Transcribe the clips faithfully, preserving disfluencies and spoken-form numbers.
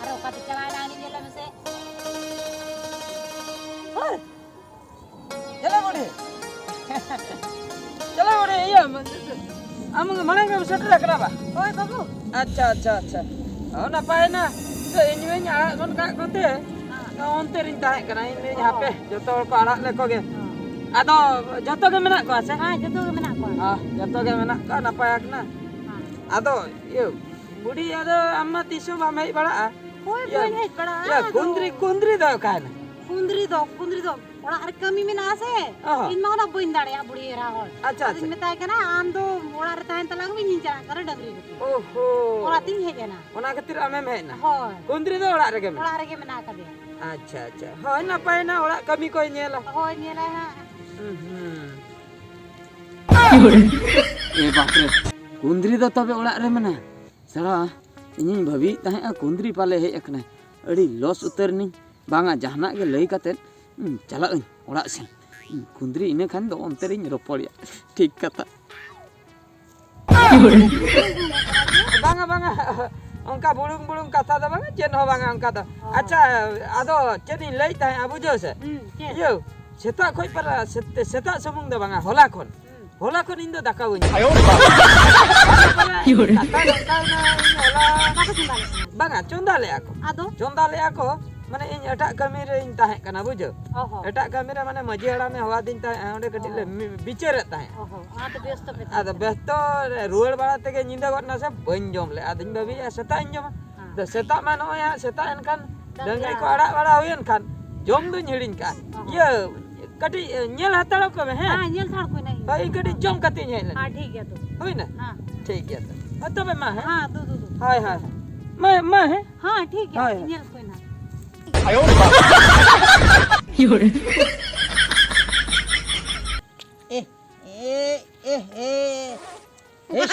ᱟᱨ ᱚᱠᱟᱛᱮ ᱪᱟᱞᱟᱣ ᱮᱱᱟ ᱩᱱᱤ ᱧᱮᱞᱮ ᱢᱮᱥᱮ᱾ ᱦᱳᱭ᱾ ᱪᱟᱞᱟᱣ ᱵᱩᱰᱷᱤ᱾ ᱪᱟᱞᱟᱣ ᱵᱩᱰᱷᱤ, ᱤᱭᱟᱹ, ᱟᱢ ᱢᱟᱲᱟᱝ ᱨᱮᱢ ᱥᱮᱴᱮᱨ ᱟᱠᱟᱱᱟ ᱵᱟ? ᱦᱳᱭ ᱵᱟᱹᱵᱩ᱾ ᱟᱪᱪᱷᱟ, ᱟᱪᱪᱷᱟ, ᱟᱪᱪᱷᱟ᱾ ᱚ, ᱱᱟᱯᱟᱭ ᱮᱱᱟ᱾ ᱛᱚ, ᱤᱧ ᱢᱟᱧ ᱟᱲᱟᱜ ᱜᱚᱫ ᱠᱟᱜ ᱠᱚᱛᱮ, ᱦᱮᱸ᱾ ᱛᱚ, ᱚᱱᱛᱮ ᱨᱤᱧ ᱛᱟᱦᱮᱸ ᱠᱟᱱᱟ᱾ ᱤᱧ ᱢᱮᱱ, ᱚ᱾ ᱦᱟᱯᱮ, ᱡᱚᱛᱚ ᱦᱚᱲ ᱠᱚ ᱟᱲᱟᱜ ᱞᱮᱠᱚ ᱜᱮ᱾ ᱦᱮᱸ᱾ ᱟᱫᱚ, ᱡᱚᱛᱚ ᱜᱮ ᱢᱮᱱᱟᱜ ᱠᱚᱣᱟ ᱥᱮ? ᱦᱮᱸ, ᱡᱚᱛᱚ ᱜᱮ ᱢᱮᱱᱟᱜ ᱠᱚᱣᱟ᱾ ᱦᱮᱸ, ᱡᱚᱛᱚ ᱜᱮ ᱢᱮᱱᱟᱜ ᱠᱚᱣᱟ, ᱱᱟᱯᱟᱭ ᱟᱠᱟᱱᱟ᱾ ᱦᱮᱸ᱾ ᱟᱫᱚ, ᱤᱭᱟᱹ, ᱵᱩᱰᱷᱤ, ᱟᱫᱚ ᱟᱢ ᱢᱟ ᱛᱤᱥ ᱦᱚᱸ ᱵᱟᱢ ᱦᱮᱡ ᱵᱟᱲᱟᱜᱼᱟ᱾ ᱦᱳᱭ, ᱤᱭᱟᱹ, ᱵᱟᱹᱧ ᱦᱮᱡ ᱵᱟᱲᱟᱜᱼᱟ, ᱤᱭᱟᱹ, ᱟᱫᱚ ᱠᱩᱸᱫᱽᱨᱤ, ᱠᱩᱸᱫᱽᱨᱤ ᱫᱚ ᱚᱠᱟᱭᱮᱱᱟ? ᱠᱩᱸᱫᱽᱨᱤ ᱫᱚ, ᱠᱩᱸᱫᱽᱨᱤ ᱫᱚ ᱚᱲᱟᱜ ᱨᱮ ᱠᱟᱹᱢᱤ ᱢᱮᱱᱟᱜᱼᱟ ᱥᱮ, ᱚ᱾ ᱤᱧ ᱢᱟ ᱚᱱᱟ ᱵᱟᱹᱧ ᱫᱟᱲᱮᱭᱟᱜᱼᱟ, ᱵᱩᱲᱦᱤ ᱮᱨᱟ ᱦᱚᱲ᱾ ᱟᱪᱪᱷᱟ, ᱟᱫᱚᱧ ᱟᱪᱪᱷᱟ᱾ ᱢᱮᱛᱟᱭ ᱠᱟᱱᱟ, "ᱟᱢ ᱫᱚ ᱚᱲᱟᱜ ᱨᱮ ᱛᱟᱦᱮᱱ ᱛᱟᱞᱟᱝ ᱢᱮ, ᱤᱧᱤᱧ ᱪᱟᱞᱟᱜ ᱠᱟᱱᱟ ᱰᱟᱹᱝᱨᱤ ᱜᱩᱯᱤ᱾" ᱳᱦᱳ᱾ ᱚᱱᱟᱛᱤᱧ ᱦᱮᱡ ᱮᱱᱟ᱾ ᱚᱱᱟ ᱠᱷᱟᱹᱛᱤᱨ ᱟᱢᱮᱢ ᱦᱮᱡ ᱮᱱᱟ? ᱦᱳᱭ᱾ ᱠᱩᱸᱫᱽᱨᱤ ᱫᱚ ᱚᱲᱟᱜ ᱨᱮᱜᱮ ᱢᱮᱱᱟᱭᱟ? ᱚᱲᱟᱜ ᱨᱮᱜᱮ ᱢᱮᱱᱟᱜ ᱟᱠᱟᱫᱮᱭᱟ᱾ ᱟᱪᱪᱷᱟ, ᱟᱪᱪᱷᱟ᱾ ᱦᱳᱭ, ᱱᱟᱯᱟᱭᱮᱱᱟ, ᱚᱲᱟᱜ ᱠᱟᱹᱢᱤ ᱠᱚᱭ ᱧᱮᱞᱟ᱾ ᱦᱳᱭ, ᱧᱮᱞᱟᱭ ᱦᱟᱸᱜ᱾ ᱦᱩᱸ, ᱦᱩᱸ᱾ ᱮ ᱵᱟᱯᱨᱮ, ᱠᱩᱸᱫᱽᱨᱤ ᱫᱚ ᱛᱚᱵᱮ ᱚᱲᱟᱜ ᱨᱮ ᱢᱮᱱᱟᱭᱟ? ᱥᱟᱞᱟ, ᱤᱧᱤᱧ ᱵᱷᱟᱹᱵᱤᱭᱮᱫ ᱛᱟᱦᱮᱸᱜᱼᱟ ᱠᱩᱸᱫᱽᱨᱤ ᱯᱟᱞᱮ ᱦᱮᱡ ᱟᱠᱟᱱᱟᱭ᱾ ᱟᱹᱰᱤ ᱞᱚᱥ ᱩᱛᱟᱹᱨ ᱮᱱᱟᱹᱧ᱾ ᱵᱟᱝᱟ, ᱡᱟᱦᱟᱱᱟᱜ ᱜᱮ ᱞᱟᱹᱭ ᱠᱟᱛᱮᱫ, ᱦᱩᱸ, ᱪᱟᱞᱟᱜ ᱟᱹᱧ ᱚᱲᱟᱜ ᱥᱮᱱ᱾ ᱦᱩᱸ, ᱠᱩᱸᱫᱽᱨᱤ ᱤᱱᱟᱹ ᱠᱷᱟᱱ ᱫᱚ ᱚᱱᱛᱮ ᱨᱤᱧ ᱨᱚᱯᱚᱲᱮᱭᱟ᱾ ᱴᱷᱤᱠ ᱠᱟᱛᱷᱟ᱾ ᱵᱟᱝᱟ, ᱵᱟᱝᱟ, ᱚᱱᱠᱟ ᱵᱩᱲᱩᱝ ᱵᱩᱲᱩᱝ ᱠᱟᱛᱷᱟ ᱫᱚ ᱵᱟᱝᱟ, ᱪᱮᱫ ᱦᱚᱸ ᱵᱟᱝᱟ ᱚᱱᱠᱟ ᱫᱚ᱾ ᱚ᱾ ᱟᱪᱪᱷᱟ, ᱟᱫᱚ ᱪᱮᱫ ᱤᱧ ᱞᱟᱹᱭᱮᱫ ᱛᱟᱦᱮᱸᱫ, ᱵᱩᱡᱷᱟᱹᱣ ᱥᱮ? ᱦᱩᱸ, ᱪᱮᱫ? ᱤᱭᱟᱹ, ᱥᱮᱛᱟᱜ ᱠᱷᱚᱡ ᱯᱟᱨᱟ, ᱥᱮᱛ-, ᱥᱮᱛᱟᱜ ᱥᱩᱢᱩᱝ ᱫᱚ ᱵᱟᱝᱟ, ᱦᱚᱞᱟ ᱠᱷᱚᱱ᱾ ᱦᱩᱸ᱾ ᱦᱚᱞᱟ ᱠᱷᱚᱱ ᱤᱧ ᱫᱚ ᱫᱟᱠᱟ ᱵᱟᱹᱧ ᱡᱚᱢ ᱠᱟᱫᱟ᱾ ᱠᱟᱛᱷᱟ ᱱᱚᱝᱠᱟᱭᱮᱱᱟ, ᱤᱧ ᱦᱚᱞᱟ ᱵᱟᱠᱚ ᱪᱚᱸᱫᱟ ᱞᱮᱫ ᱛᱟᱦᱮᱸᱫ? ᱵᱟᱝᱟ, ᱪᱚᱸᱫᱟ ᱞᱮᱫᱼᱟ ᱠᱚ᱾ ᱟᱫᱚ? ᱪᱚᱸᱫᱟ ᱞᱮᱫᱼᱟ ᱠᱚ, ᱢᱟᱱᱮ ᱤᱧ ᱮᱴᱟᱜ ᱠᱟᱹᱢᱤ ᱨᱮᱧ ᱛᱟᱦᱮᱸ ᱠᱟᱱᱟ, ᱵᱩᱡᱷᱟᱹᱣ? ᱚ ᱦᱚᱸ᱾ ᱮᱴᱟᱜ ᱠᱟᱹᱢᱤ ᱨᱮ, ᱢᱟᱱᱮ, ᱢᱟᱹᱡᱷᱤ ᱦᱟᱲᱟᱢᱮ ᱦᱚᱦᱚᱣᱟᱫᱤᱧ ᱛᱟᱦᱮᱸᱫ, ᱚᱸᱰᱮ ᱠᱟᱹᱴᱤᱡ ᱞᱮ ᱚ᱾ ᱢᱤ-, ᱵᱤᱪᱟᱹᱨᱮᱫ ᱛᱟᱦᱮᱸᱫ᱾ ᱚ ᱦᱚᱸ, ᱚᱱᱟᱛᱮ ᱵᱮᱥᱛᱚ ᱯᱮ ᱛᱟᱦᱮᱸ ᱟᱫᱚ ᱠᱟᱱᱟ᱾ ᱵᱮᱥᱛᱚ ᱨᱮ ᱨᱩᱣᱟᱹᱲ ᱵᱟᱲᱟ ᱛᱮᱜᱮ ᱧᱤᱫᱟᱹ ᱜᱚᱫ ᱮᱱᱟ ᱥᱮ, ᱵᱟᱹᱧ ᱡᱚᱢ ᱞᱮᱫᱼᱟ᱾ ᱟᱫᱚᱧ ᱵᱷᱟᱹᱵᱤᱭᱮᱫᱼᱟ, ᱥᱮᱛᱟᱜ ᱤᱧ ᱡᱚᱢᱟ᱾ ᱦᱮᱸ᱾ ᱟᱫᱚ ᱥᱮᱛᱟᱜ ᱢᱟ ᱱᱚᱜᱼᱚᱭ ᱦᱟᱸᱜ, ᱥᱮᱛᱟᱜ ᱮᱱᱠᱷᱟᱱ ᱰᱟᱝᱨᱤ ᱰᱟᱝᱨᱤ ᱠᱚ ᱟᱲᱟᱜ ᱵᱟᱲᱟ ᱦᱩᱭᱮᱱ ᱠᱷᱟᱱ, ᱡᱚᱢ ᱫᱩᱧ ᱦᱤᱲᱤᱧ ᱠᱟᱜᱼᱟ᱾ ᱚ ᱦᱚᱸ᱾ ᱤᱭᱟᱹ, ᱠᱟᱹᱴᱤᱡ, ᱮ, ᱧᱮᱞ ᱦᱟᱛᱟᱲ ᱠᱚ ᱢᱮ, ᱦᱮᱸ? ᱦᱮᱸ, ᱧᱮᱞ ᱦᱟᱛᱟᱲ ᱠᱚ ᱢᱮ ᱤᱧ᱾ ᱦᱳᱭ, ᱤᱧ ᱠᱟᱹᱴᱤᱡ ᱡᱚᱢ ᱠᱟᱛᱮ ᱤᱧ ᱦᱮᱡ ᱞᱮᱱ᱾ ᱦᱮᱸ, ᱴᱷᱤᱠ ᱜᱮᱭᱟ ᱛᱚ᱾ ᱦᱩᱭᱱᱟ? ᱦᱮᱸ᱾ ᱴᱷᱤᱠ ᱜᱮᱭᱟ ᱛᱚ᱾ ᱦᱳᱭ, ᱛᱚᱵᱮ ᱢᱟ, ᱦᱮᱸ? ᱦᱮᱸ, ᱫᱩ, ᱫᱩ, ᱫᱩ᱾ ᱦᱳᱭ, ᱦᱳᱭ, ᱦᱳᱭ᱾ ᱢᱟ, ᱢᱟ, ᱦᱮᱸ? ᱦᱮᱸ, ᱴᱷᱤᱠ ᱜᱮᱭᱟ᱾ ᱦᱳᱭ, ᱦᱳᱭ᱾ ᱧᱮᱞ ᱠᱚ ᱦᱮᱱᱟᱜ᱾ ᱮ, ᱮ, ᱮ, ᱮ᱾ ᱤᱥ᱾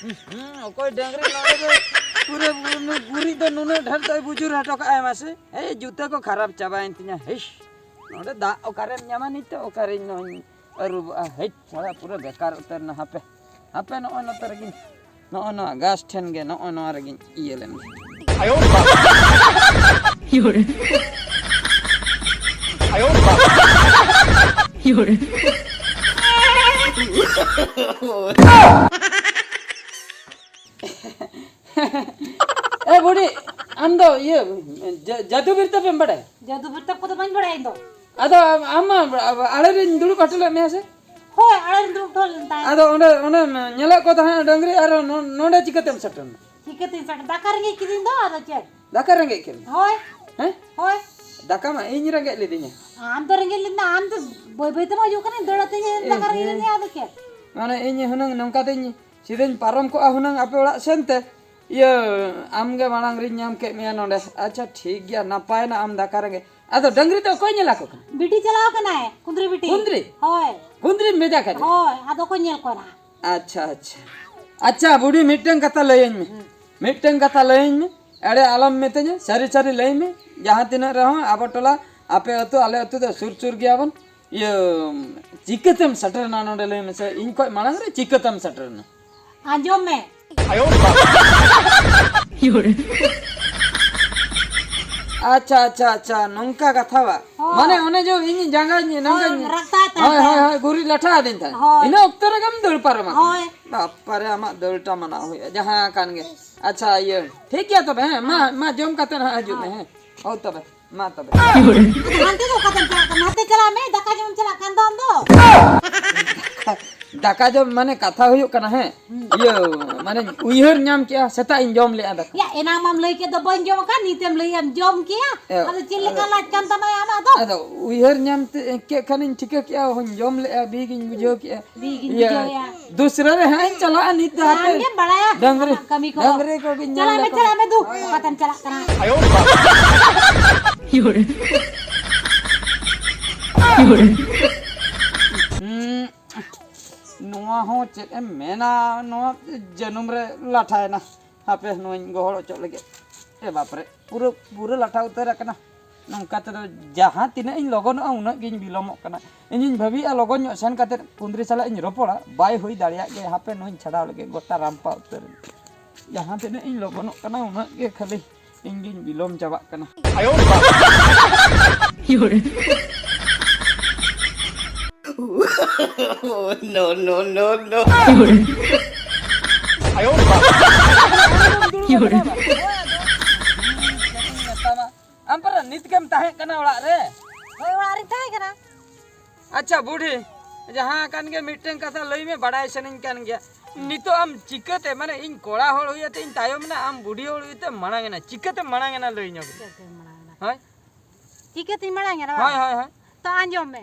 ᱦᱩᱸ, ᱚᱠᱚᱭ ᱰᱟᱝᱨᱤ ᱱᱚᱰᱮ ᱫᱚ ᱯᱩᱨᱟᱹ ᱱᱩ-, ᱜᱩᱨᱤᱡ ᱫᱚ ᱱᱩᱱᱟᱹᱜ ᱰᱷᱮᱨ ᱫᱚᱭ ᱵᱩᱡᱩᱨ ᱦᱚᱴᱚ ᱠᱟᱜᱼᱟᱭ ᱢᱟᱥᱮ᱾ ᱮᱭ, ᱡᱩᱛᱟᱹ ᱠᱚ ᱠᱷᱟᱨᱟᱯ ᱪᱟᱵᱟᱭᱮᱱ ᱛᱤᱧᱟ᱾ ᱦᱤᱥ, ᱱᱚᱰᱮ ᱫᱟᱜ ᱚᱠᱟᱨᱮᱢ ᱧᱟᱢᱟ ᱱᱤᱛᱚᱜ? ᱚᱠᱟᱨᱮᱧ ᱱᱚᱣᱟᱧ ᱟᱹᱨᱩᱵᱚᱜᱼᱟ? ᱦᱮᱡ, ᱥᱟᱞᱟ ᱯᱩᱨᱟᱹ ᱵᱮᱠᱟᱨ ᱩᱛᱟᱹᱨ ᱮᱱᱟ᱾ ᱦᱟᱯᱮ, ᱦᱟᱯᱮ, ᱱᱚᱜᱼᱚᱭ ᱱᱚᱛᱮ ᱨᱮᱜᱮᱧ, ᱱᱚᱜᱼᱚᱭ ᱱᱚᱣᱟ ᱜᱷᱟᱥ ᱴᱷᱮᱱ ᱜᱮ, ᱱᱚᱜᱼᱚᱭ ᱱᱚᱣᱟ ᱨᱮᱜᱮᱧ ᱤᱭᱟᱹ ᱞᱮᱱ ᱜᱮ᱾ 有人，有人。ᱮ ᱵᱩᱰᱷᱤ, ᱟᱢ ᱫᱚ ᱤᱭᱟᱹ, ᱡᱟ- ᱡᱟᱹᱫᱩ ᱵᱤᱨᱛᱟᱹᱯᱮᱢ ᱵᱟᱲᱟᱭᱟ? ᱡᱟᱹᱫᱩ ᱵᱤᱨᱛᱟᱹᱯ ᱠᱚᱫᱚ ᱵᱟᱹᱧ ᱵᱟᱲᱟᱭᱟ ᱤᱧ ᱫᱚ᱾ ᱟᱫᱚ ᱟᱢ ᱢᱟ ᱟᱲᱮ ᱨᱤᱧ ᱫᱩᱲᱩᱵ ᱦᱚᱴᱚ ᱞᱮᱫ ᱢᱮᱭᱟ ᱥᱮ? ᱦᱳᱭ, ᱟᱲᱮ ᱨᱤᱧ ᱫᱩᱲᱩᱵ ᱦᱚᱴᱚ ᱞᱮᱱ ᱛᱟᱦᱮᱸᱫ᱾ ᱟᱫᱚ ᱚᱸᱰᱮ ᱚᱱᱮᱢ ᱧᱮᱞᱮᱫ ᱠᱚ ᱛᱟᱦᱮᱸᱫ ᱰᱟᱹᱝᱨᱤ, ᱟᱨ ᱱᱚ- ᱱᱚᱸᱰᱮ ᱪᱤᱠᱟᱹᱛᱮᱢ ᱥᱮᱴᱮᱨ ᱮᱱᱟ? ᱪᱤᱠᱟᱹᱛᱤᱧ ᱥᱮᱴᱮᱨ? ᱫᱟᱠᱟ ᱨᱮᱸᱜᱮᱡ ᱠᱤᱫᱤᱧ ᱫᱚ, ᱟᱫᱚ ᱪᱮᱫ? ᱫᱟᱠᱟ ᱨᱮᱸᱜᱮᱡ ᱠᱮᱫ ᱢᱮᱭᱟ? ᱦᱳᱭ᱾ ᱦᱮᱸ? ᱦᱳᱭ᱾ ᱫᱟᱠᱟ ᱢᱟ ᱤᱧ ᱨᱮᱸᱜᱮᱡ ᱞᱤᱫᱤᱧᱟ᱾ ᱟᱢ ᱫᱚ ᱨᱮᱸᱜᱮᱡ ᱞᱮᱫ ᱢᱮ, ᱟᱢ ᱫᱚ ᱵᱟᱹᱭ ᱵᱟᱹᱭ ᱛᱮᱢᱟ ᱦᱤᱡᱩᱜ ᱠᱟᱱᱟ, ᱫᱟᱹᱲ ᱟᱹᱛᱤᱧ ᱮ, ᱫᱟᱠᱟ ᱨᱮᱸᱜᱮᱡ ᱦᱮᱸ᱾ ᱞᱮᱫ ᱢᱮᱭᱟ, ᱟᱫᱚ ᱪᱮᱫ? ᱢᱟᱱᱮ ᱤᱧ ᱦᱩᱱᱟᱹᱝ ᱱᱚᱝᱠᱟ ᱛᱤᱧ ᱥᱤᱫᱷᱟᱹᱧ ᱯᱟᱨᱚᱢ ᱠᱚᱜᱼᱟ ᱦᱩᱱᱟᱹᱝ ᱟᱯᱮ ᱚᱲᱟᱜ ᱥᱮᱱ ᱛᱮ᱾ ᱤᱭᱟᱹ, ᱟᱢ ᱜᱮ ᱢᱟᱲᱟᱝ ᱨᱤᱧ ᱧᱟᱢ ᱠᱮᱫ ᱢᱮᱭᱟ ᱱᱚᱰᱮ᱾ ᱟᱪᱪᱷᱟ, ᱴᱷᱤᱠ ᱜᱮᱭᱟ, ᱱᱟᱯᱟᱭ ᱱᱟ ᱟᱢ ᱫᱟᱠᱟ ᱨᱮᱸᱜᱮᱡ᱾ ᱟᱫᱚ ᱰᱟᱹᱝᱨᱤ ᱫᱚ ᱚᱠᱚᱭ ᱧᱮᱞ ᱟᱠᱚ ᱠᱟᱱᱟ? ᱵᱤᱴᱤ ᱪᱟᱞᱟᱣ ᱠᱟᱱᱟᱭ, ᱠᱩᱸᱫᱽᱨᱤ ᱵᱤᱴᱤ᱾ ᱠᱩᱸᱫᱽᱨᱤ? ᱦᱳᱭ᱾ ᱠᱩᱸᱫᱽᱨᱤᱢ ᱵᱷᱮᱡᱟ ᱠᱟᱫᱮ? ᱦᱳᱭ, ᱟᱫᱚ ᱠᱚ ᱧᱮᱞ ᱠᱚᱣᱟ ᱱᱟᱦᱟᱜ᱾ ᱟᱪᱪᱷᱟ, ᱟᱪᱪᱷᱟ᱾ ᱟᱪᱪᱷᱟ, ᱵᱩᱰᱷᱤ, ᱢᱤᱫᱴᱟᱝ ᱠᱟᱛᱷᱟ ᱞᱟᱹᱭᱟᱹᱧ ᱢᱮ᱾ ᱦᱩᱸ᱾ ᱢᱤᱫᱴᱟᱝ ᱠᱟᱛᱷᱟ ᱞᱟᱹᱭᱟᱹᱧ ᱢᱮ᱾ ᱮᱲᱮ ᱟᱞᱚᱢ ᱢᱤᱛᱟᱹᱧᱟ, ᱥᱟᱹᱨᱤ ᱥᱟᱹᱨᱤ ᱞᱟᱹᱭ ᱢᱮ᱾ ᱡᱟᱦᱟᱸ ᱛᱤᱱᱟᱹᱜ ᱨᱮᱦᱚᱸ ᱟᱵᱚ ᱴᱚᱞᱟ, ᱟᱯᱮ ᱟᱹᱛᱩ, ᱟᱞᱮ ᱟᱹᱛᱩ ᱫᱚ ᱥᱩᱨ ᱥᱩᱨ ᱜᱮᱭᱟᱵᱚᱱ᱾ ᱤᱭᱟᱹ, ᱪᱤᱠᱟᱹᱛᱮᱢ ᱥᱮᱴᱮᱨ ᱮᱱᱟ ᱱᱚᱰᱮ, ᱞᱟᱹᱭ ᱢᱮᱥᱮ? ᱤᱧ ᱠᱷᱚᱡ ᱢᱟᱲᱟᱝ ᱨᱮ ᱪᱤᱠᱟᱹᱛᱮᱢ ᱥᱮᱴᱮᱨ ᱮᱱᱟ? ᱟᱸᱡᱚᱢ ᱢᱮ᱾ ᱟᱪᱪᱷᱟ, ᱟᱪᱪᱷᱟ, ᱟᱪᱪᱷᱟ, ᱱᱚᱝᱠᱟ ᱠᱟᱛᱷᱟ ᱵᱟ᱾ ᱦᱳᱭ᱾ ᱢᱟᱱᱮ ᱚᱱᱮ ᱡᱮ ᱤᱧ ᱡᱟᱸᱜᱟᱧ ᱱᱚᱝᱠᱟᱧ ᱦᱳᱭ, ᱨᱟᱠᱛᱟ ᱛᱟᱦᱮᱸ ᱦᱳᱭ, ᱦᱳᱭ, ᱠᱟᱱᱟ᱾ ᱦᱳᱭ, ᱜᱩᱨᱤᱡ ᱞᱟᱴᱷᱟ ᱟᱹᱫᱤᱧ ᱛᱟᱦᱮᱸᱫ᱾ ᱦᱳᱭ᱾ ᱤᱱᱟᱹ ᱚᱠᱛᱚ ᱨᱮᱜᱮᱢ ᱫᱟᱹᱲ ᱯᱟᱨᱚᱢ ᱟᱠᱟᱱᱟ᱾ ᱦᱳᱭ᱾ ᱵᱟᱯᱟᱨᱮ, ᱟᱢᱟᱜ ᱫᱟᱹᱲᱴᱟ ᱢᱟᱱᱟᱣ ᱦᱩᱭᱩᱜᱼᱟ, ᱡᱟᱦᱟᱸ ᱠᱟᱱ ᱜᱮ᱾ ᱟᱪᱪᱷᱟ, ᱤᱭᱟᱹ, ᱴᱷᱤᱠ ᱜᱮᱭᱟ ᱛᱚᱵᱮ, ᱦᱮᱸ, ᱢᱟ, ᱦᱳᱭ᱾ ᱢᱟ, ᱡᱚᱢ ᱠᱟᱛᱮ ᱦᱟᱸᱜ ᱦᱤᱡᱩᱜ ᱢᱮ, ᱦᱳᱭ᱾ ᱦᱮᱸ᱾ ᱦᱳᱭ ᱛᱚᱵᱮ, ᱢᱟ ᱛᱚᱵᱮ᱾ ᱦᱟᱱᱛᱮ ᱫᱚ ᱚᱠᱟᱛᱮᱢ ᱪᱟᱞᱟᱜ ᱠᱟᱱᱟ? ᱦᱟᱱᱛᱮ ᱪᱟᱞᱟᱜ ᱢᱮ, ᱫᱟᱠᱟ ᱡᱚᱢ ᱪᱟᱞᱟᱜ ᱠᱟᱱ ᱫᱚ ᱟᱢ ᱫᱚ᱾ ᱫᱟᱠᱟ ᱡᱚᱢ ᱢᱟᱱᱮ ᱠᱟᱛᱷᱟ ᱦᱩᱭᱩᱜ ᱠᱟᱱᱟ, ᱦᱮᱸ? ᱦᱩᱸ᱾ ᱤᱭᱟᱹ, ᱢᱟᱱᱮ ᱩᱭᱦᱟᱹᱨ ᱧᱟᱢ ᱠᱮᱜᱼᱟ, ᱥᱮᱛᱟᱜ ᱤᱧ ᱡᱚᱢ ᱞᱮᱜᱼᱟ ᱫᱟᱠᱟ᱾ ᱭᱟ, ᱮᱱᱟᱝ ᱢᱟᱢ ᱞᱟᱹᱭ ᱠᱮᱫ ᱫᱚ ᱵᱟᱹᱧ ᱡᱚᱢ ᱟᱠᱟᱫ, ᱱᱤᱛᱮᱢ ᱞᱟᱹᱭᱮᱫ ᱡᱚᱢ ᱠᱮᱜᱼᱟ᱾ ᱮ, ᱟᱫᱚ ᱪᱮᱫ ᱞᱮᱠᱟ ᱟᱫᱚ ᱞᱟᱡ ᱠᱟᱱ ᱛᱟᱢᱟ ᱭᱟ ᱟᱢᱟᱜ ᱫᱚ? ᱟᱫᱚ ᱩᱭᱦᱟᱹᱨ ᱧᱟᱢ ᱛᱮ, ᱠᱮᱫ ᱠᱷᱟᱱᱤᱧ ᱴᱷᱤᱠᱟᱹ ᱠᱮᱜᱼᱟ, ᱦᱚᱧ ᱡᱚᱢ ᱞᱮᱜᱼᱟ, ᱵᱤ ᱜᱤᱧ ᱵᱩᱡᱷᱟᱹᱣ ᱠᱮᱜᱼᱟ᱾ ᱵᱤ ᱜᱤᱧ ᱤᱭᱟᱹ, ᱵᱩᱡᱷᱟᱹᱣᱮᱜᱼᱟ᱾ ᱫᱩᱥᱨᱟᱹ ᱨᱮ ᱦᱟᱸᱜ ᱤᱧ ᱪᱟᱞᱟᱜᱼᱟ, ᱱᱤᱛ ᱫᱚ ᱦᱟᱯᱮ᱾ ᱟᱢ ᱜᱮᱢ ᱵᱟᱲᱟᱭᱟ ᱰᱟᱝᱨᱤ, ᱟᱢᱟᱜ ᱠᱟᱹᱢᱤ ᱠᱚ᱾ ᱰᱟᱝᱨᱤ ᱠᱚᱜᱤᱧ ᱧᱮᱞ ᱪᱟᱞᱟᱜ ᱢᱮ, ᱞᱮᱠᱚ᱾ ᱪᱟᱞᱟᱜ ᱢᱮ, ᱫᱩ, ᱚᱠᱟᱛᱮᱢ ᱪᱟᱞᱟᱜ ᱠᱟᱱᱟ? ᱦᱩᱸ, ᱱᱚᱣᱟ ᱦᱚᱸ ᱪᱮᱫ ᱮᱢ ᱢᱮᱱᱟ, ᱱᱚᱣᱟ ᱡᱟᱹᱱᱩᱢ ᱨᱮ ᱞᱟᱴᱷᱟᱭᱮᱱᱟ᱾ ᱦᱟᱯᱮ, ᱱᱚᱣᱟᱧ ᱜᱚᱦᱚᱲ ᱚᱪᱚᱜ ᱞᱟᱹᱜᱤᱫ᱾ ᱮ ᱵᱟᱯᱨᱮ, ᱯᱩᱨᱟᱹ, ᱯᱩᱨᱟᱹ ᱞᱟᱴᱷᱟ ᱩᱛᱟᱹᱨ ᱟᱠᱟᱱᱟ᱾ ᱱᱚᱝᱠᱟ ᱛᱮᱫᱚ ᱡᱟᱦᱟᱸ ᱛᱤᱱᱟᱹᱜ ᱤᱧ ᱞᱚᱜᱚᱱᱚᱜᱼᱟ, ᱩᱱᱟᱹᱜ ᱜᱤᱧ ᱵᱤᱞᱚᱢᱚᱜ ᱠᱟᱱᱟ᱾ ᱤᱧᱤᱧ ᱵᱷᱟᱹᱵᱤᱭᱮᱫᱼᱟ, ᱞᱚᱜᱚᱱ ᱧᱚᱜ ᱥᱮᱱ ᱠᱟᱛᱮᱫ ᱠᱩᱸᱫᱽᱨᱤ ᱥᱟᱞᱟᱜ ᱤᱧ ᱨᱚᱯᱚᱲᱟ᱾ ᱵᱟᱭ ᱦᱩᱭ ᱫᱟᱲᱮᱭᱟᱜ ᱜᱮ᱾ ᱦᱟᱯᱮ, ᱱᱚᱣᱟᱧ ᱪᱷᱟᱰᱟᱣ ᱞᱮᱜᱮ, ᱜᱚᱴᱟ ᱨᱟᱢᱯᱟ ᱩᱛᱟᱹᱨ ᱮᱱᱟ᱾ ᱡᱟᱦᱟᱸ ᱛᱤᱱᱟᱹᱜ ᱤᱧ ᱞᱚᱜᱚᱱᱚᱜ ᱠᱟᱱᱟ, ᱩᱱᱟᱹᱜ ᱜᱮ ᱠᱷᱟᱹᱞᱤ ᱤᱧ ᱜᱤᱧ ᱵᱤᱞᱚᱢ ᱪᱟᱵᱟᱜ ᱠᱟᱱᱟ᱾ No, no, no, no. ᱟᱢ ᱯᱟᱨᱟ ᱱᱤᱛ ᱜᱮᱢ ᱛᱟᱦᱮᱸ ᱠᱟᱱᱟ ᱚᱲᱟᱜ ᱨᱮ? ᱦᱳᱭ, ᱚᱲᱟᱜ ᱨᱤᱧ ᱛᱟᱦᱮᱸ ᱠᱟᱱᱟ᱾ ᱟᱪᱪᱷᱟ ᱵᱩᱰᱷᱤ, ᱡᱟᱦᱟᱸ ᱠᱟᱱ ᱜᱮ ᱢᱤᱫᱴᱮᱱ ᱠᱟᱛᱷᱟ ᱞᱟᱹᱭ ᱢᱮ, ᱵᱟᱲᱟᱭ ᱥᱟᱱᱟᱧ ᱠᱟᱱ ᱜᱮᱭᱟ᱾ ᱱᱤᱛᱚᱜ ᱟᱢ ᱪᱤᱠᱟᱹᱛᱮ, ᱢᱟᱱᱮ ᱤᱧ ᱠᱚᱲᱟ ᱦᱚᱲ ᱦᱩᱭ ᱟᱛᱮ ᱤᱧ ᱛᱟᱭᱚᱢ ᱮᱱᱟ, ᱟᱢ ᱵᱩᱰᱷᱤ ᱦᱚᱲ ᱦᱩᱭ ᱟᱛᱮ ᱢᱟᱲᱟᱝ ᱮᱱᱟ, ᱪᱤᱠᱟᱹᱛᱮᱢ ᱢᱟᱲᱟᱝ ᱮᱱᱟ ᱞᱟᱹᱭ ᱧᱚᱜ ᱢᱮ᱾ ᱪᱤᱠᱟᱹᱛᱤᱧ ᱢᱟᱲᱟᱝ ᱮᱱᱟ? ᱦᱳᱭ᱾ ᱪᱤᱠᱟᱹᱛᱤᱧ ᱢᱟᱲᱟᱝ ᱮᱱᱟ ᱦᱳᱭ, ᱵᱟᱝ? ᱦᱳᱭ, ᱦᱳᱭ᱾ ᱛᱚ ᱟᱸᱡᱚᱢ ᱢᱮ᱾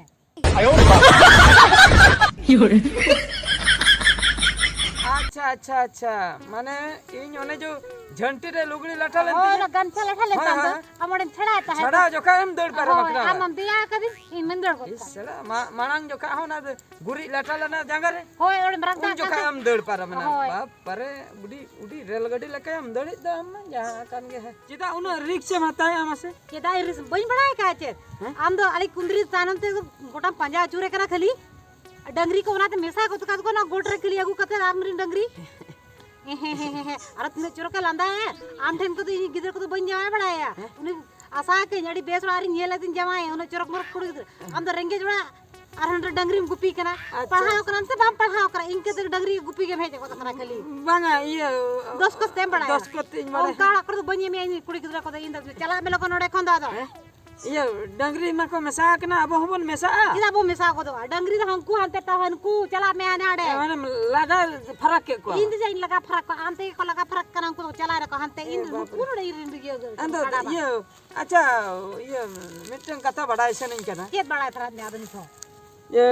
ᱟᱪᱪᱷᱟ, ᱟᱪᱪᱷᱟ, ᱟᱪᱪᱷᱟ, ᱢᱟᱱᱮ ᱤᱧ ᱚᱱᱮ ᱡᱚ ᱡᱷᱟᱹᱱᱴᱤ ᱨᱮ ᱞᱩᱜᱽᱲᱤ ᱞᱟᱴᱷᱟ ᱞᱮᱱ ᱦᱳᱭ, ᱛᱤᱧᱟᱹ᱾ ᱚᱱᱟ ᱜᱟᱢᱪᱷᱟ ᱞᱟᱴᱷᱟ ᱞᱮᱱ ᱦᱳᱭ, ᱛᱟᱢ ᱫᱚ, ᱦᱳᱭ᱾ ᱟᱢ ᱚᱸᱰᱮᱢ ᱪᱷᱟᱲᱟᱣ ᱛᱟᱦᱮᱸ ᱪᱷᱟᱲᱟᱣ ᱠᱟᱱᱟ᱾ ᱡᱚᱠᱷᱟᱜ ᱮᱢ ᱫᱟᱹᱲ ᱯᱟᱨᱚᱢ ᱦᱳᱭ, ᱟᱠᱟᱱᱟ᱾ ᱟᱢᱮᱢ ᱫᱮᱭᱟ ᱟᱠᱟᱫᱤᱧ, ᱤᱧ ᱢᱮᱱ ᱫᱟᱹᱲ ᱜᱚᱫ ᱤᱥ, ᱠᱟᱜ᱾ ᱥᱟᱞᱟ, ᱢᱟ-, ᱢᱟᱲᱟᱝ ᱡᱚᱠᱷᱟᱜ ᱦᱚᱸ ᱚᱱᱟ ᱫᱚ ᱜᱩᱨᱤᱡ ᱞᱟᱴᱷᱟ ᱞᱮᱱᱟ ᱡᱟᱸᱜᱟ ᱨᱮ᱾ ᱦᱳᱭ, ᱚᱸᱰᱮᱢ ᱨᱟᱜ ᱩᱱ ᱠᱟᱜ ᱡᱚᱠᱷᱟᱜ ᱠᱟᱱ ᱮᱢ ᱫᱟᱹᱲ ᱯᱟᱨᱚᱢ ᱮᱱᱟ᱾ ᱦᱳᱭ᱾ ᱵᱟᱯ ᱯᱟᱨᱮ, ᱩᱰᱤ, ᱩᱰᱤ ᱨᱮᱞ ᱜᱟᱹᱰᱤ ᱞᱮᱠᱟᱭᱟᱢ ᱫᱟᱹᱲᱮᱫ ᱫᱚ ᱟᱢ ᱢᱟ, ᱡᱟᱦᱟᱸ ᱠᱟᱱ ᱜᱮ ᱦᱮᱸ᱾ ᱪᱮᱫᱟᱜ ᱩᱱᱟᱹᱜ risk ᱮᱢ ᱦᱟᱛᱟᱣᱮᱫᱼᱟ ᱢᱟᱥᱮ? ᱪᱮᱫᱟᱜ ᱤᱧ risk? ᱵᱟᱹᱧ ᱵᱟᱲᱟᱭ ᱟᱠᱟᱫᱼᱟ ᱪᱮᱫ? ᱦᱮᱸ? ᱟᱢ ᱫᱚ ᱟᱞᱮ ᱠᱩᱸᱫᱽᱨᱤ ᱛᱟᱭᱱᱚᱢ ᱛᱮ ᱜᱚᱴᱟᱢ ᱯᱟᱸᱡᱟ ᱟᱹᱪᱩᱨᱮ ᱠᱟᱱᱟ ᱠᱷᱟᱹᱞᱤ᱾ ᱰᱟᱹᱝᱨᱤ ᱠᱚ ᱚᱱᱟᱛᱮ ᱢᱮᱥᱟ ᱜᱚᱫ ᱠᱟᱫ ᱠᱚᱣᱟ ᱚᱱᱟ ᱜᱚᱴ ᱨᱮ ᱠᱷᱟᱹᱞᱤ ᱟᱹᱜᱩ ᱠᱟᱛᱮ ᱟᱢ ᱨᱮᱱ ᱰᱟᱹᱝᱨᱤ᱾ ᱦᱮᱸ, ᱦᱮᱸ, ᱦᱮᱸ, ᱦᱮᱸ᱾ ᱟᱨᱚ ᱛᱤᱱᱟᱹᱜ ᱪᱚᱨᱚᱠᱮ ᱞᱟᱸᱫᱟᱭᱟ᱾ ᱟᱢ ᱴᱷᱮᱱ ᱠᱚᱫᱚ ᱤᱧ ᱜᱤᱫᱽᱨᱟᱹ ᱠᱚᱫᱚ ᱵᱟᱹᱧ ᱡᱟᱶᱟᱭ ᱵᱟᱲᱟᱭᱟ᱾ ᱦᱮᱸ? ᱩᱱᱤ ᱟᱥᱟ ᱟᱠᱟᱹᱧ ᱟᱹᱰᱤ ᱵᱮᱥ ᱚᱲᱟᱜ ᱨᱤᱧ ᱧᱮᱞ ᱟᱹᱫᱤᱧ ᱡᱟᱶᱟᱭ, ᱩᱱᱟᱹᱜ ᱪᱚᱨᱚᱠ ᱢᱚᱨᱚᱠ ᱠᱩᱲᱤ ᱜᱤᱫᱽᱨᱟᱹ᱾ ᱟᱢ ᱫᱚ ᱨᱮᱸᱜᱮᱡ ᱚᱲᱟᱜ ᱟᱨ ᱦᱟᱸᱰᱮ ᱰᱟᱹᱝᱨᱤᱢ ᱜᱩᱯᱤ ᱠᱟᱱᱟ᱾ ᱟᱪᱪᱷᱟ᱾ ᱯᱟᱲᱦᱟᱣ ᱠᱟᱱᱟᱢ ᱥᱮ ᱵᱟᱢ ᱯᱟᱲᱦᱟᱣ ᱠᱟᱱᱟ? ᱤᱱᱠᱟᱹ ᱛᱮ ᱰᱟᱹᱝᱨᱤ ᱜᱩᱯᱤ ᱜᱮᱢ ᱦᱮᱡ ᱜᱚᱫ ᱟᱠᱟᱱᱟ ᱠᱷᱟᱹᱞᱤ᱾ ᱵᱟᱝᱟ, ᱤᱭᱟᱹ, ᱫᱚᱥ ᱠᱚᱥ ᱛᱮᱢ ᱵᱟᱲᱟᱭᱟ? ᱫᱚᱥ ᱠᱚᱛᱮᱧ ᱵᱟᱲᱟᱭᱟ᱾ ᱚᱱᱠᱟ ᱚᱲᱟᱜ ᱠᱚᱨᱮ ᱫᱚ ᱵᱟᱹᱧ ᱮᱢᱮᱭᱟ ᱤᱧ ᱠᱩᱲᱤ ᱜᱤᱫᱽᱨᱟᱹ ᱠᱚᱫᱚ, ᱤᱧ ᱫᱚ ᱪᱟᱞᱟᱜ ᱢᱮ ᱞᱚᱜᱚᱱ ᱱᱚᱰᱮ ᱠᱷᱚᱱ ᱫᱚ ᱟᱫᱚ᱾ ᱦᱮᱸ? ᱤᱭᱟᱹ, ᱰᱟᱹᱝᱨᱤ ᱢᱟᱠᱚ ᱢᱮᱥᱟ ᱟᱠᱟᱱᱟ, ᱟᱵᱚ ᱦᱚᱸᱵᱚᱱ ᱢᱮᱥᱟᱜᱼᱟ᱾ ᱪᱮᱫᱟᱜ ᱵᱚ ᱢᱮᱥᱟ ᱜᱚᱫᱚᱜᱼᱟ? ᱰᱟᱹᱝᱨᱤ ᱫᱚ ᱦᱟᱱᱠᱩ ᱦᱟᱱᱛᱮ ᱛᱟᱦᱮᱱ ᱠᱩ, ᱪᱟᱞᱟᱜ ᱢᱮ ᱦᱟᱱᱮ ᱦᱟᱸᱰᱮ᱾ ᱮ, ᱢᱟᱱᱮᱢ ᱞᱟᱜᱟ ᱯᱷᱟᱨᱟᱠ ᱠᱮᱫ ᱠᱚᱣᱟ? ᱤᱧ ᱫᱚ ᱪᱮᱫ ᱤᱧ ᱞᱟᱜᱟ ᱯᱷᱟᱨᱟᱠ ᱠᱚᱣᱟ? ᱟᱢ ᱛᱮᱜᱮ ᱠᱚ ᱞᱟᱜᱟ ᱯᱷᱟᱨᱟᱠ ᱠᱟᱱᱟ, ᱩᱱᱠᱩ ᱫᱚ ᱪᱟᱞᱟᱣ ᱨᱮᱠᱚ ᱦᱟᱱᱛᱮ, ᱮ ᱤᱧ ᱫᱚ ᱵᱟᱯᱨᱮ᱾ ᱱᱩᱠᱩ ᱱᱚᱰᱮ ᱤᱧ ᱨᱮᱱ ᱤᱭᱟᱹ ᱟᱫᱚ ᱠᱟᱰᱟ ᱵᱟᱝ᱾ ᱤᱭᱟᱹ, ᱟᱪᱪᱷᱟ, ᱤᱭᱟᱹ, ᱢᱤᱫᱴᱟᱝ ᱠᱟᱛᱷᱟ ᱵᱟᱰᱟᱭ ᱥᱟᱱᱟᱧ ᱠᱟᱱᱟ᱾ ᱪᱮᱫ ᱵᱟᱲᱟᱭ ᱥᱟᱱᱟᱭᱮᱫ ᱢᱮᱭᱟ ᱟᱫᱚ ᱱᱤᱛ ᱦᱚᱸ? ᱡᱮ,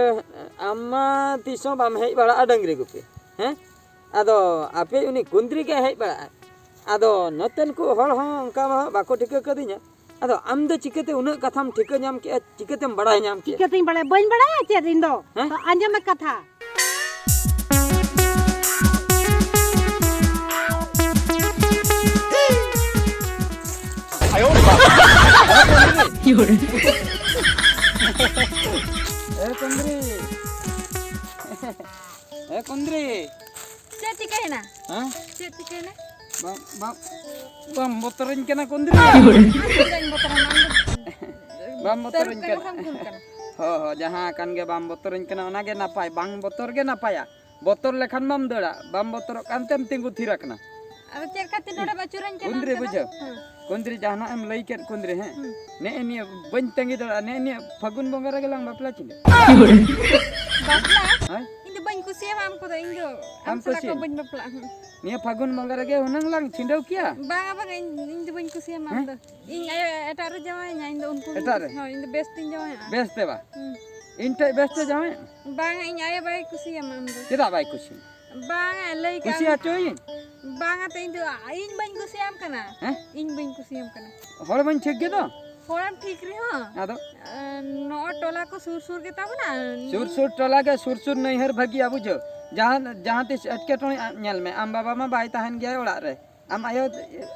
ᱟᱢ ᱢᱟ ᱛᱤᱥ ᱦᱚᱸ ᱵᱟᱢ ᱦᱮᱡ ᱵᱟᱲᱟᱜᱼᱟ ᱰᱟᱹᱝᱨᱤ ᱜᱩᱯᱤ, ᱦᱮᱸ? ᱟᱫᱚ ᱟᱯᱮ ᱩᱱᱤ ᱠᱩᱸᱫᱽᱨᱤ ᱜᱮ ᱦᱮᱡ ᱵᱟᱲᱟᱜᱼᱟ᱾ ᱟᱫᱚ ᱱᱚᱛᱮᱱ ᱠᱚ ᱦᱚᱲ ᱦᱚᱸ ᱚᱱᱠᱟ ᱢᱟ ᱵᱟᱠᱚ ᱴᱷᱤᱠᱟᱹ ᱠᱟᱹᱫᱤᱧᱟ᱾ ᱟᱫᱚ ᱟᱢ ᱫᱚ ᱪᱤᱠᱟᱹᱛᱮ ᱩᱱᱟᱹᱜ ᱠᱟᱛᱷᱟᱢ ᱴᱷᱤᱠᱟᱹ ᱧᱟᱢ ᱠᱮᱜᱼᱟ? ᱪᱤᱠᱟᱹᱛᱮᱢ ᱵᱟᱲᱟᱭ ᱧᱟᱢ ᱠᱮᱜᱼᱟ? ᱪᱤᱠᱟᱹᱛᱤᱧ ᱵᱟᱲᱟᱭᱟ? ᱵᱟᱹᱧ ᱵᱟᱲᱟᱭᱟ ᱪᱮᱫ ᱤᱧ ᱫᱚ᱾ ᱦᱮᱸ? ᱛᱚ ᱟᱸᱡᱚᱢ ᱢᱮ ᱠᱟᱛᱷᱟ᱾ ᱮ ᱠᱩᱸᱫᱽᱨᱤ, ᱮ ᱠᱩᱸᱫᱽᱨᱤ, ᱪᱮᱫ ᱪᱤᱠᱟᱹᱭᱮᱱᱟ? ᱦᱮᱸ? ᱪᱮᱫ ᱪᱤᱠᱟᱹᱭᱮᱱᱟ? ᱵᱟᱢ, ᱵᱟᱢ, ᱵᱟᱢ ᱵᱚᱛᱚᱨᱟᱹᱧ ᱠᱟᱱᱟ, ᱠᱩᱸᱫᱽᱨᱤ? ᱟᱢ ᱪᱮᱫᱟᱜ ᱤᱧ ᱵᱚᱛᱚᱨᱟᱢᱟ? ᱟᱢ ᱫᱚ ᱵᱟᱢ ᱵᱚᱛᱚᱨᱟᱹᱧ ᱛᱟᱹᱨᱩᱵ ᱠᱟᱱᱟ᱾ ᱠᱟᱱᱟ ᱥᱮᱢ ᱠᱩᱞ ᱠᱟᱱᱟ? ᱦᱚᱸ, ᱦᱚᱸ, ᱡᱟᱦᱟᱸ ᱠᱟᱱ ᱜᱮ, ᱵᱟᱢ ᱵᱚᱛᱚᱨᱟᱹᱧ ᱠᱟᱱᱟ, ᱚᱱᱟᱜᱮ ᱱᱟᱯᱟᱭ᱾ ᱵᱟᱝ ᱵᱚᱛᱚᱨ ᱜᱮ ᱱᱟᱯᱟᱭᱟ᱾ ᱵᱚᱛᱚᱨ ᱞᱮᱠᱷᱟᱱ ᱢᱟᱢ ᱫᱟᱹᱲᱟ, ᱵᱟᱢ ᱵᱚᱛᱚᱨᱚᱜ ᱠᱟᱱ ᱛᱮᱢ ᱛᱤᱸᱜᱩ ᱛᱷᱤᱨ ᱟᱠᱟᱱᱟ᱾ ᱟᱫᱚ ᱪᱮᱫ ᱠᱷᱟᱹᱛᱤᱨ ᱱᱚᱰᱮᱢ ᱟᱹᱪᱩᱨᱟᱹᱧ ᱠᱟᱱᱟ ᱠᱩᱸᱫᱽᱨᱤ ᱚᱱᱠᱟ ᱫᱚ? ᱵᱩᱡᱷᱟᱹᱣ? ᱦᱮᱸ᱾ ᱠᱩᱸᱫᱽᱨᱤ ᱡᱟᱦᱟᱱᱟᱜ ᱮᱢ ᱞᱟᱹᱭ ᱠᱮᱫ ᱠᱩᱸᱫᱽᱨᱤ, ᱦᱮᱸ? ᱦᱩᱸ᱾ ᱱᱮᱜᱼᱮ ᱱᱤᱭᱟᱹ ᱵᱟᱹᱧ ᱛᱟᱺᱜᱤ ᱫᱟᱲᱮᱭᱟᱜᱼᱟ, ᱱᱮᱜᱼᱮ ᱱᱤᱭᱟᱹ ᱯᱷᱟᱹᱜᱩᱱ ᱵᱚᱸᱜᱟ ᱨᱮᱜᱮ ᱞᱟᱝ ᱵᱟᱯᱞᱟ ᱪᱮᱫ? ᱵᱟᱯᱞᱟ? ᱦᱳᱭ᱾ ᱤᱧ ᱫᱚ ᱵᱟᱹᱧ ᱠᱩᱥᱤᱭᱟᱢᱟ ᱟᱢ ᱠᱚᱫᱚ, ᱤᱧ ᱫᱚ ᱟᱢ ᱵᱟᱢ ᱥᱟᱞᱟᱜ ᱠᱩᱥᱤᱭᱟᱹᱧᱟ? ᱠᱚ ᱵᱟᱹᱧ ᱵᱟᱯᱞᱟᱜᱼᱟ᱾ ᱦᱩᱸ᱾ ᱱᱤᱭᱟᱹ ᱯᱷᱟᱹᱜᱩᱱ ᱵᱚᱸᱜᱟ ᱨᱮᱜᱮ ᱦᱩᱱᱟᱹᱝ ᱞᱟᱝ ᱪᱷᱤᱸᱰᱟᱹᱣ ᱠᱮᱭᱟ᱾ ᱵᱟᱝᱟ, ᱵᱟᱝᱟ, ᱤᱧ, ᱤᱧ ᱫᱚ ᱵᱟᱹᱧ ᱠᱩᱥᱤᱭᱟᱢᱟ ᱟᱢ ᱦᱮᱸ? ᱫᱚ᱾ ᱤᱧ ᱟᱭᱳ ᱮᱴᱟᱜ ᱨᱮ ᱡᱟᱶᱟᱭᱤᱧᱟ, ᱤᱧ ᱫᱚ ᱩᱱᱠᱩ ᱜᱮ ᱮᱴᱟᱜ ᱨᱮ? ᱠᱩᱥᱤ-, ᱦᱳᱭ, ᱤᱧ ᱫᱚ ᱵᱮᱥ ᱛᱤᱧ ᱡᱟᱶᱟᱭᱚᱜᱼᱟ᱾ ᱵᱮᱥ ᱛᱮ ᱵᱟ? ᱦᱩᱸ᱾ ᱤᱧ ᱴᱷᱮᱡ ᱵᱮᱥ ᱛᱮ ᱡᱟᱶᱟᱭᱚᱜ? ᱵᱟᱝᱟ, ᱤᱧ ᱟᱭᱳ ᱵᱟᱭ ᱠᱩᱥᱤᱭᱟᱢᱟ ᱟᱢ ᱫᱚ᱾ ᱪᱮᱫᱟᱜ ᱵᱟᱭ ᱠᱩᱥᱤᱭᱟᱢᱟ? ᱵᱟᱝᱟ, ᱞᱟᱹᱭ ᱠᱟᱜ ᱠᱩᱥᱤ ᱟᱢ᱾ ᱦᱚᱪᱚᱭᱤᱧ? ᱵᱟᱝᱟ ᱛᱚ, ᱤᱧ ᱫᱚ, ᱤᱧ ᱵᱟᱹᱧ ᱠᱩᱥᱤᱭᱟᱢ ᱠᱟᱱᱟ᱾ ᱦᱮᱸ? ᱤᱧ ᱵᱟᱹᱧ ᱠᱩᱥᱤᱭᱟᱢ ᱠᱟᱱᱟ᱾ ᱦᱚᱲ ᱵᱟᱹᱧ ᱴᱷᱤᱠ ᱜᱮᱫᱚ? ᱦᱚᱲᱮᱢ ᱴᱷᱤᱠ ᱨᱮᱦᱚᱸ, ᱟᱫᱚ? ᱮ, ᱱᱚᱜᱼᱚ ᱴᱚᱞᱟ ᱠᱚ ᱥᱩᱨ ᱥᱩᱨ ᱜᱮ ᱛᱟᱵᱚᱱᱟ᱾ ᱥᱩᱨ ᱥᱩᱨ ᱴᱚᱞᱟ ᱜᱮ ᱥᱩᱨ ᱥᱩᱨ ᱱᱟᱹᱭᱦᱟᱹᱨ ᱵᱷᱟᱹᱜᱤᱭᱟ, ᱵᱩᱡᱷᱟᱹᱣ᱾ ᱡᱟᱦᱟᱸ, ᱡᱟᱦᱟᱸ ᱛᱤᱥ ᱮᱴᱠᱮᱴᱚᱬᱮ ᱟ-, ᱧᱮᱞ ᱢᱮ, ᱟᱢ ᱵᱟᱵᱟ ᱢᱟ ᱵᱟᱭ ᱛᱟᱦᱮᱱ ᱜᱮᱭᱟᱭ ᱚᱲᱟᱜ ᱨᱮ᱾ ᱟᱢ ᱟᱭᱳ,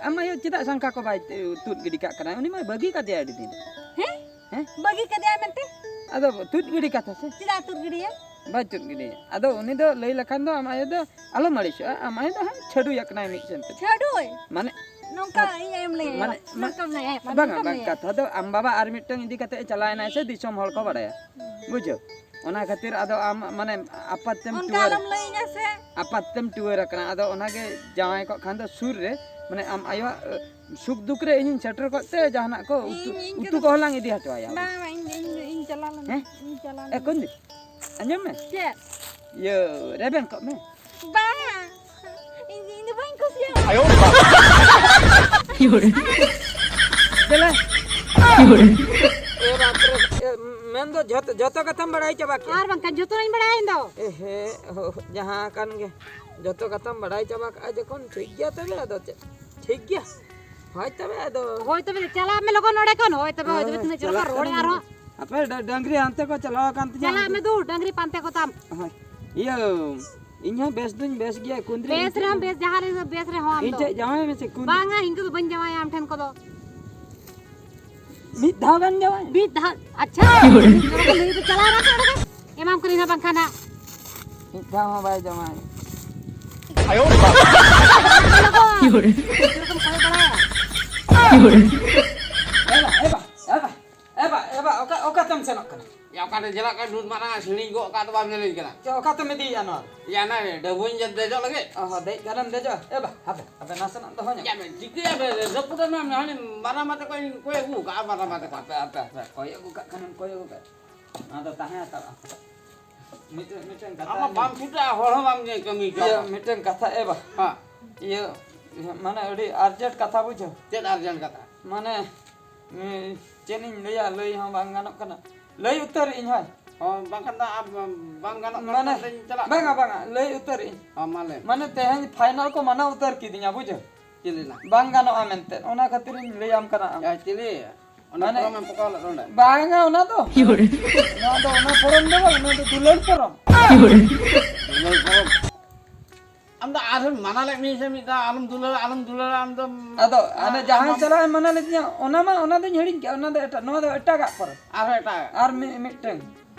ᱟᱢ ᱟᱭᱳ ᱪᱮᱫᱟᱜ ᱥᱟᱝᱠᱷᱟ ᱠᱚ ᱵᱟᱭ ᱛᱩᱫ ᱜᱤᱰᱤ ᱠᱟᱜ ᱠᱟᱱᱟ? ᱩᱱᱤ ᱢᱟᱭ ᱵᱟᱹᱜᱤ ᱠᱟᱫᱮᱭᱟ ᱟᱹᱰᱤ ᱫᱤᱱ᱾ ᱦᱮᱸ? ᱦᱮᱸ? ᱵᱟᱹᱜᱤ ᱠᱟᱫᱮᱭᱟ ᱢᱮᱱᱛᱮ? ᱟᱫᱚ ᱛᱩᱫ ᱜᱤᱰᱤ ᱠᱟᱛᱷᱟ ᱥᱮ? ᱪᱮᱫᱟᱜ ᱛᱩᱫ ᱜᱤᱰᱤᱭᱟ? ᱵᱟᱭ ᱛᱩᱫ ᱜᱤᱰᱤᱭᱟ᱾ ᱟᱫᱚ ᱩᱱᱤ ᱫᱚ ᱞᱟᱹᱭ ᱞᱮᱠᱷᱟᱱ ᱫᱚ ᱟᱢ ᱟᱭᱳ ᱫᱚ ᱟᱞᱚᱢ ᱟᱹᱲᱤᱥᱚᱜᱼᱟ, ᱟᱢ ᱟᱭᱳ ᱫᱚ ᱦᱟᱸᱜ ᱪᱷᱟᱹᱰᱩᱭ ᱟᱠᱟᱱᱟᱭ ᱢᱤᱫ ᱥᱮᱱ ᱛᱮ᱾ ᱪᱷᱟᱹᱰᱩᱭ? ᱢᱟᱱᱮ ᱱᱚᱝᱠᱟ ᱢᱟᱱᱮ ᱤᱧ ᱟᱭᱳᱢ ᱞᱟᱹᱭ ᱟᱭᱟ? ᱢᱟᱱᱮ, ᱢᱟᱱᱮ, ᱱᱚᱝᱠᱟᱢ ᱞᱟᱹᱭ ᱟᱭᱟ? ᱵᱟᱝᱟ, ᱱᱚᱝᱠᱟᱢ ᱵᱟᱝ, ᱞᱟᱹᱭ ᱟᱭᱟ? ᱠᱟᱛᱷᱟ ᱫᱚ ᱟᱢ ᱵᱟᱵᱟ ᱟᱨ ᱢᱤᱫᱴᱟᱝ ᱤᱫᱤ ᱠᱟᱛᱮ ᱮ ᱪᱟᱞᱟᱣ ᱮᱱᱟᱭ ᱥᱮ, ᱫᱤᱥᱚᱢ ᱦᱚᱲ ᱠᱚ ᱵᱟᱲᱟᱭᱟ᱾ ᱦᱩᱸ᱾ ᱵᱩᱡᱷᱟᱹᱣ? ᱚᱱᱟ ᱠᱷᱟᱹᱛᱤᱨ ᱟᱫᱚ ᱟᱢ ᱢᱟᱱᱮ ᱟᱯᱟᱛ ᱛᱮᱢ ᱚᱱᱠᱟ ᱴᱩᱣᱟᱹᱨ, ᱟᱞᱚᱢ ᱞᱟᱹᱭᱟᱹᱧᱟ ᱥᱮ᱾ ᱟᱯᱟᱛ ᱛᱮᱢ ᱴᱩᱣᱟᱹᱨ ᱟᱠᱟᱱᱟ, ᱟᱫᱚ ᱚᱱᱟᱜᱮ ᱡᱟᱶᱟᱭ ᱠᱚᱜ ᱠᱷᱟᱱ ᱫᱚ ᱥᱩᱨ ᱨᱮ, ᱢᱟᱱᱮ ᱟᱢ ᱟᱭᱳᱣᱟᱜ, ᱮ, ᱥᱩᱠ ᱫᱩᱠ ᱨᱮ ᱤᱧᱤᱧ ᱥᱮᱴᱮᱨ ᱠᱚᱜ ᱛᱮ ᱡᱟᱦᱟᱱᱟᱜ ᱠᱚ ᱩᱛᱩ, ᱤᱧ, ᱤᱧ ᱩᱛᱩ ᱠᱚᱫᱚ ᱠᱚᱦᱚᱸ ᱞᱟᱝ ᱤᱫᱤ ᱦᱚᱴᱚ ᱟᱭᱟ᱾ ᱵᱟᱝ, ᱵᱟᱝ, ᱤᱧ, ᱤᱧ, ᱤᱧ ᱪᱟᱞᱟᱣ ᱞᱮᱱᱟ᱾ ᱦᱮᱸ? ᱤᱧ ᱪᱟᱞᱟᱣ ᱮ, ᱞᱮᱱᱟ᱾ ᱠᱩᱧᱡᱤ, ᱟᱸᱡᱚᱢ ᱢᱮ᱾ ᱪᱮᱫ? ᱤᱭᱟᱹ, ᱨᱮᱵᱮᱱ ᱠᱚᱜ ᱢᱮ᱾ ᱵᱟᱝᱟ, ᱤᱧ, ᱤᱧ ᱫᱚ ᱵᱟᱹᱧ ᱠᱩᱥᱤᱭᱟᱜᱼᱟ᱾ ᱟᱭᱳ ᱵᱟᱵᱟ᱾ ᱫᱮᱞᱟ᱾ ᱮ ᱵᱟᱯ ᱨᱮ, ᱮ, ᱢᱮᱱ ᱫᱚ ᱡᱷᱚᱛᱚ, ᱡᱷᱚᱛᱚ ᱠᱟᱛᱷᱟᱢ ᱵᱟᱲᱟᱭ ᱪᱟᱵᱟ ᱠᱮᱫ? ᱟᱨ ᱵᱟᱝᱠᱷᱟᱱ ᱡᱷᱚᱛᱚ ᱱᱟᱜ ᱤᱧ ᱵᱟᱲᱟᱭᱟ ᱤᱧ ᱫᱚ᱾ ᱮ ᱦᱮ, ᱦᱳ, ᱡᱟᱦᱟᱸ ᱠᱟᱱ ᱜᱮ, ᱡᱷᱚᱛᱚ ᱠᱟᱛᱷᱟᱢ ᱵᱟᱲᱟᱭ ᱪᱟᱵᱟ ᱠᱟᱜᱼᱟ ᱡᱚᱠᱷᱚᱱ, ᱴᱷᱤᱠ ᱜᱮᱭᱟ ᱛᱚᱵᱮ, ᱟᱫᱚ ᱪᱮᱫ? ᱴᱷᱤᱠ ᱜᱮᱭᱟ᱾ ᱦᱳᱭ ᱛᱚᱵᱮ ᱟᱫᱚ᱾ ᱦᱳᱭ ᱛᱚᱵᱮ ᱪᱟᱞᱟᱜ ᱢᱮ ᱞᱚᱜᱚᱱ ᱱᱚᱰᱮ ᱠᱷᱚᱱ᱾ ᱦᱳᱭ ᱛᱚᱵᱮ, ᱦᱳᱭ ᱛᱚᱵᱮ, ᱦᱮᱸ, ᱛᱤᱱᱟᱹᱜ ᱪᱚᱨᱚᱠ ᱪᱟᱞᱟᱜ ᱨᱚᱲᱮ ᱠᱟᱹᱱᱟᱹᱧ᱾ ᱟᱨᱦᱚᱸ᱾ ᱟᱯᱮ ᱰᱟ-, ᱰᱟᱝᱨᱤ ᱦᱟᱱᱛᱮ ᱠᱚ ᱪᱟᱞᱟᱣ ᱟᱠᱟᱱ ᱛᱤᱧᱟ᱾ ᱪᱟᱞᱟᱜ ᱢᱮ ᱫᱩ, ᱰᱟᱝᱨᱤ ᱯᱟᱱᱛᱮ ᱠᱚᱛᱟᱢ᱾ ᱦᱳᱭ᱾ ᱤᱭᱟᱹ, ᱤᱧ ᱦᱚᱸ ᱵᱮᱥ ᱫᱩᱧ ᱵᱮᱥ ᱜᱮᱭᱟ, ᱠᱩᱸᱫᱽᱨᱤ ᱵᱮᱥ ᱤᱧ ᱨᱮᱦᱚᱸ ᱴᱷᱮᱡ, ᱵᱮᱥ, ᱡᱟᱦᱟᱸ ᱨᱮ ᱵᱮᱥ ᱨᱮᱦᱚᱸ ᱟᱢ ᱤᱧ ᱫᱚ᱾ ᱴᱷᱮᱡ ᱡᱟᱶᱟᱭ ᱢᱮᱥᱮ, ᱠᱩᱸᱫᱽᱨᱤ᱾ ᱵᱟᱝᱟ, ᱤᱧ ᱠᱚᱫᱚ ᱵᱟᱹᱧ ᱡᱟᱶᱟᱭᱟ ᱟᱢ ᱴᱷᱮᱱ ᱠᱚᱫᱚ᱾ ᱢᱤᱫ ᱫᱷᱟᱣ ᱜᱟᱱ ᱡᱟᱶᱟᱭ᱾ ᱢᱤᱫ ᱫᱷᱟᱣ, ᱟᱪᱪᱷᱟ᱾ ᱢᱤᱫ ᱫᱷᱟᱣ ᱠᱚ ᱞᱟᱹᱭ ᱫᱚ ᱪᱟᱞᱟᱣ ᱮᱱᱟ ᱠᱚ ᱚᱸᱰᱮ ᱫᱚ᱾ ᱮᱢᱟᱢ ᱠᱟᱹᱱᱟᱹᱧ ᱦᱟᱸᱜ ᱵᱟᱝᱠᱷᱟᱱ ᱦᱟᱸᱜ᱾ ᱢᱤᱫ ᱫᱷᱟᱣ ᱦᱚᱸ ᱵᱟᱭ ᱡᱟᱶᱟᱭ᱾ ᱮᱵᱟ, ᱮᱵᱟ, ᱮᱵᱟ, ᱮᱵᱟ, ᱮᱵᱟ, ᱚᱠᱟ, ᱚᱠᱟᱛᱮᱢ ᱥᱮᱱᱚᱜ ᱠᱟᱱᱟ? ᱭᱟ, ᱚᱠᱟᱛᱮ ᱪᱟᱞᱟᱜ ᱠᱟᱱ ᱰᱩᱰ ᱢᱟᱨᱟᱝ ᱥᱤᱬᱤᱡ ᱜᱚᱜ ᱠᱟᱜ ᱫᱚ ᱵᱟᱢ ᱧᱮᱞᱤᱧ ᱠᱟᱱᱟ? ᱪᱮ, ᱚᱠᱟᱛᱮᱢ ᱤᱫᱤᱭᱮᱫᱼᱟ ᱱᱚᱣᱟ? ᱭᱟ, ᱚᱱᱟ ᱰᱟᱹᱵᱩᱧ ᱫᱮᱡᱚᱜ ᱞᱟᱹᱜᱤᱫ᱾ ᱚ, ᱦᱚᱸ, ᱫᱮᱡ ᱠᱟᱱᱮᱢ ᱫᱮᱡᱚᱜᱼᱟ᱾ ᱮᱵᱟ, ᱦᱟᱯᱮ, ᱦᱟᱯᱮ, ᱱᱟᱥᱮᱱᱟᱜ ᱫᱚᱦᱚ ᱧᱚᱜ᱾ ᱭᱟ, ᱪᱤᱠᱟᱹᱭᱟ ᱵᱮ, ᱨᱟᱹᱯᱩᱫ ᱮᱱᱟ, ᱦᱟᱱᱮ ᱢᱟᱨᱟᱝ ᱵᱟ ᱛᱟᱠᱚᱧ ᱠᱚᱭ ᱟᱹᱜᱩ ᱠᱟᱜᱼᱟ, ᱢᱟᱨᱟᱝ ᱵᱟ ᱛᱟᱠᱚ᱾ ᱦᱟᱯᱮ, ᱦᱟᱯᱮ, ᱦᱟᱯᱮ, ᱠᱚᱭ ᱟᱹᱜᱩ ᱠᱟᱜ ᱠᱷᱟᱱᱮᱢ ᱠᱚᱭ ᱟᱹᱜᱩ ᱠᱟᱜ᱾ ᱟᱫᱚ ᱛᱟᱦᱮᱸ ᱦᱟᱛᱟᱲᱚᱜᱼᱟ᱾ ᱢᱤᱫᱴᱮᱱ, ᱢᱤᱫᱴᱮᱱ ᱠᱟᱛᱷᱟ ᱟᱢ ᱢᱟ ᱟᱸᱡᱚᱢ᱾ ᱵᱟᱢ ᱪᱷᱩᱴᱟᱹᱜᱼᱟ, ᱦᱚᱲ ᱦᱚᱸ ᱵᱟᱢ ᱧᱮᱞ ᱠᱟᱹᱢᱤ ᱦᱚᱪᱚ ᱤᱭᱟᱹ, ᱠᱚᱣᱟ᱾ ᱢᱤᱫᱴᱮᱱ ᱠᱟᱛᱷᱟ, ᱮ ᱵᱟ᱾ ᱦᱮᱸ᱾ ᱤᱭᱟᱹ, ᱢᱟᱱᱮ ᱟᱹᱰᱤ urgent ᱠᱟᱛᱷᱟ ᱵᱩᱡᱷᱟᱹᱣ᱾ ᱪᱮᱫ urgent ᱠᱟᱛᱷᱟ? ᱢᱟᱱᱮ, ᱩᱸ, ᱪᱮᱫ ᱤᱧ ᱞᱟᱹᱭᱟ, ᱞᱟᱹᱭ ᱦᱚᱸ ᱵᱟᱝ ᱜᱟᱱᱚᱜ ᱠᱟᱱᱟ᱾ ᱞᱟᱹᱭ ᱩᱛᱟᱹᱨ ᱤᱧ ᱦᱳᱭ᱾ ᱦᱚᱸ, ᱵᱟᱝᱠᱷᱟᱱ ᱫᱚ ᱟᱢ, ᱵᱟᱝ ᱜᱟᱱᱚᱜ ᱠᱟᱱᱟ ᱢᱟᱱᱮ, ᱢᱮᱱᱛᱮᱧ ᱪᱟᱞᱟᱜ ᱵᱟᱝᱟ, ᱠᱟᱱᱟ᱾ ᱵᱟᱝᱟ, ᱞᱟᱹᱭ ᱩᱛᱟᱹᱨ ᱤᱧ᱾ ᱦᱚᱸ, ᱢᱟ ᱞᱟᱹᱭ ᱢᱮ᱾ ᱢᱟᱱᱮ ᱛᱮᱦᱮᱧ final ᱠᱚ ᱢᱟᱱᱟ ᱩᱛᱟᱹᱨ ᱠᱤᱫᱤᱧᱟ, ᱵᱩᱡᱷᱟᱹᱣ᱾ ᱪᱮᱫ ᱞᱮᱱᱟ? ᱵᱟᱝ ᱜᱟᱱᱚᱜᱼᱟ ᱢᱮᱱᱛᱮ, ᱚᱱᱟ ᱠᱷᱟᱹᱛᱤᱨᱤᱧ ᱞᱟᱹᱭᱟᱢ ᱠᱟᱱᱟ ᱟᱢ᱾ ᱭᱟ, ᱪᱤᱞᱤ? ᱚᱱᱟ ᱢᱟᱱᱮ ᱯᱷᱚᱨᱚᱢ ᱮᱢ ᱯᱚᱠᱟᱣ ᱞᱮᱫ ᱱᱚᱰᱮ? ᱵᱟᱝᱟ, ᱚᱱᱟ ᱫᱚ᱾ ᱱᱚᱣᱟ ᱫᱚ ᱚᱱᱟ ᱯᱷᱚᱨᱚᱢ ᱫᱚ ᱵᱟᱝ, ᱱᱚᱣᱟ ᱫᱚ ᱫᱩᱞᱟᱹᱲ ᱯᱷᱚᱨᱚᱢ᱾ ᱫᱩᱞᱟᱹᱲ ᱯᱷᱚᱨᱚᱢ? ᱟᱢ ᱫᱚ ᱟᱨᱦᱚᱸ ᱢᱟᱱᱟ ᱞᱮᱫ ᱢᱮᱭᱟ ᱥᱮ ᱢᱤᱫ ᱫᱷᱟᱣ, ᱟᱞᱚᱢ ᱫᱩᱞᱟᱹᱲᱟ, ᱟᱞᱚᱢ ᱫᱩᱞᱟᱹᱲᱟ, ᱟᱢ ᱫᱚᱢ ᱟᱫᱚ ᱦᱟᱱᱮ ᱟᱢ ᱡᱟᱦᱟᱸᱭ ᱟᱢ ᱪᱟᱞᱟᱣ ᱮ ᱢᱟᱱᱟ ᱞᱮᱫᱤᱧᱟ, ᱚᱱᱟ ᱢᱟ, ᱚᱱᱟ ᱫᱚᱧ ᱦᱤᱲᱤᱧ ᱠᱮᱜᱼᱟ, ᱚᱱᱟ ᱫᱚ ᱮᱴᱟᱜ, ᱱᱚᱣᱟ ᱫᱚ ᱮᱴᱟᱜᱟᱜ ᱯᱷᱚᱨᱚᱢ᱾ ᱟᱨᱦᱚᱸ ᱮᱴᱟᱜᱟᱜ? ᱟᱨ ᱢᱤ-, ᱢᱤᱫᱴᱟᱝ᱾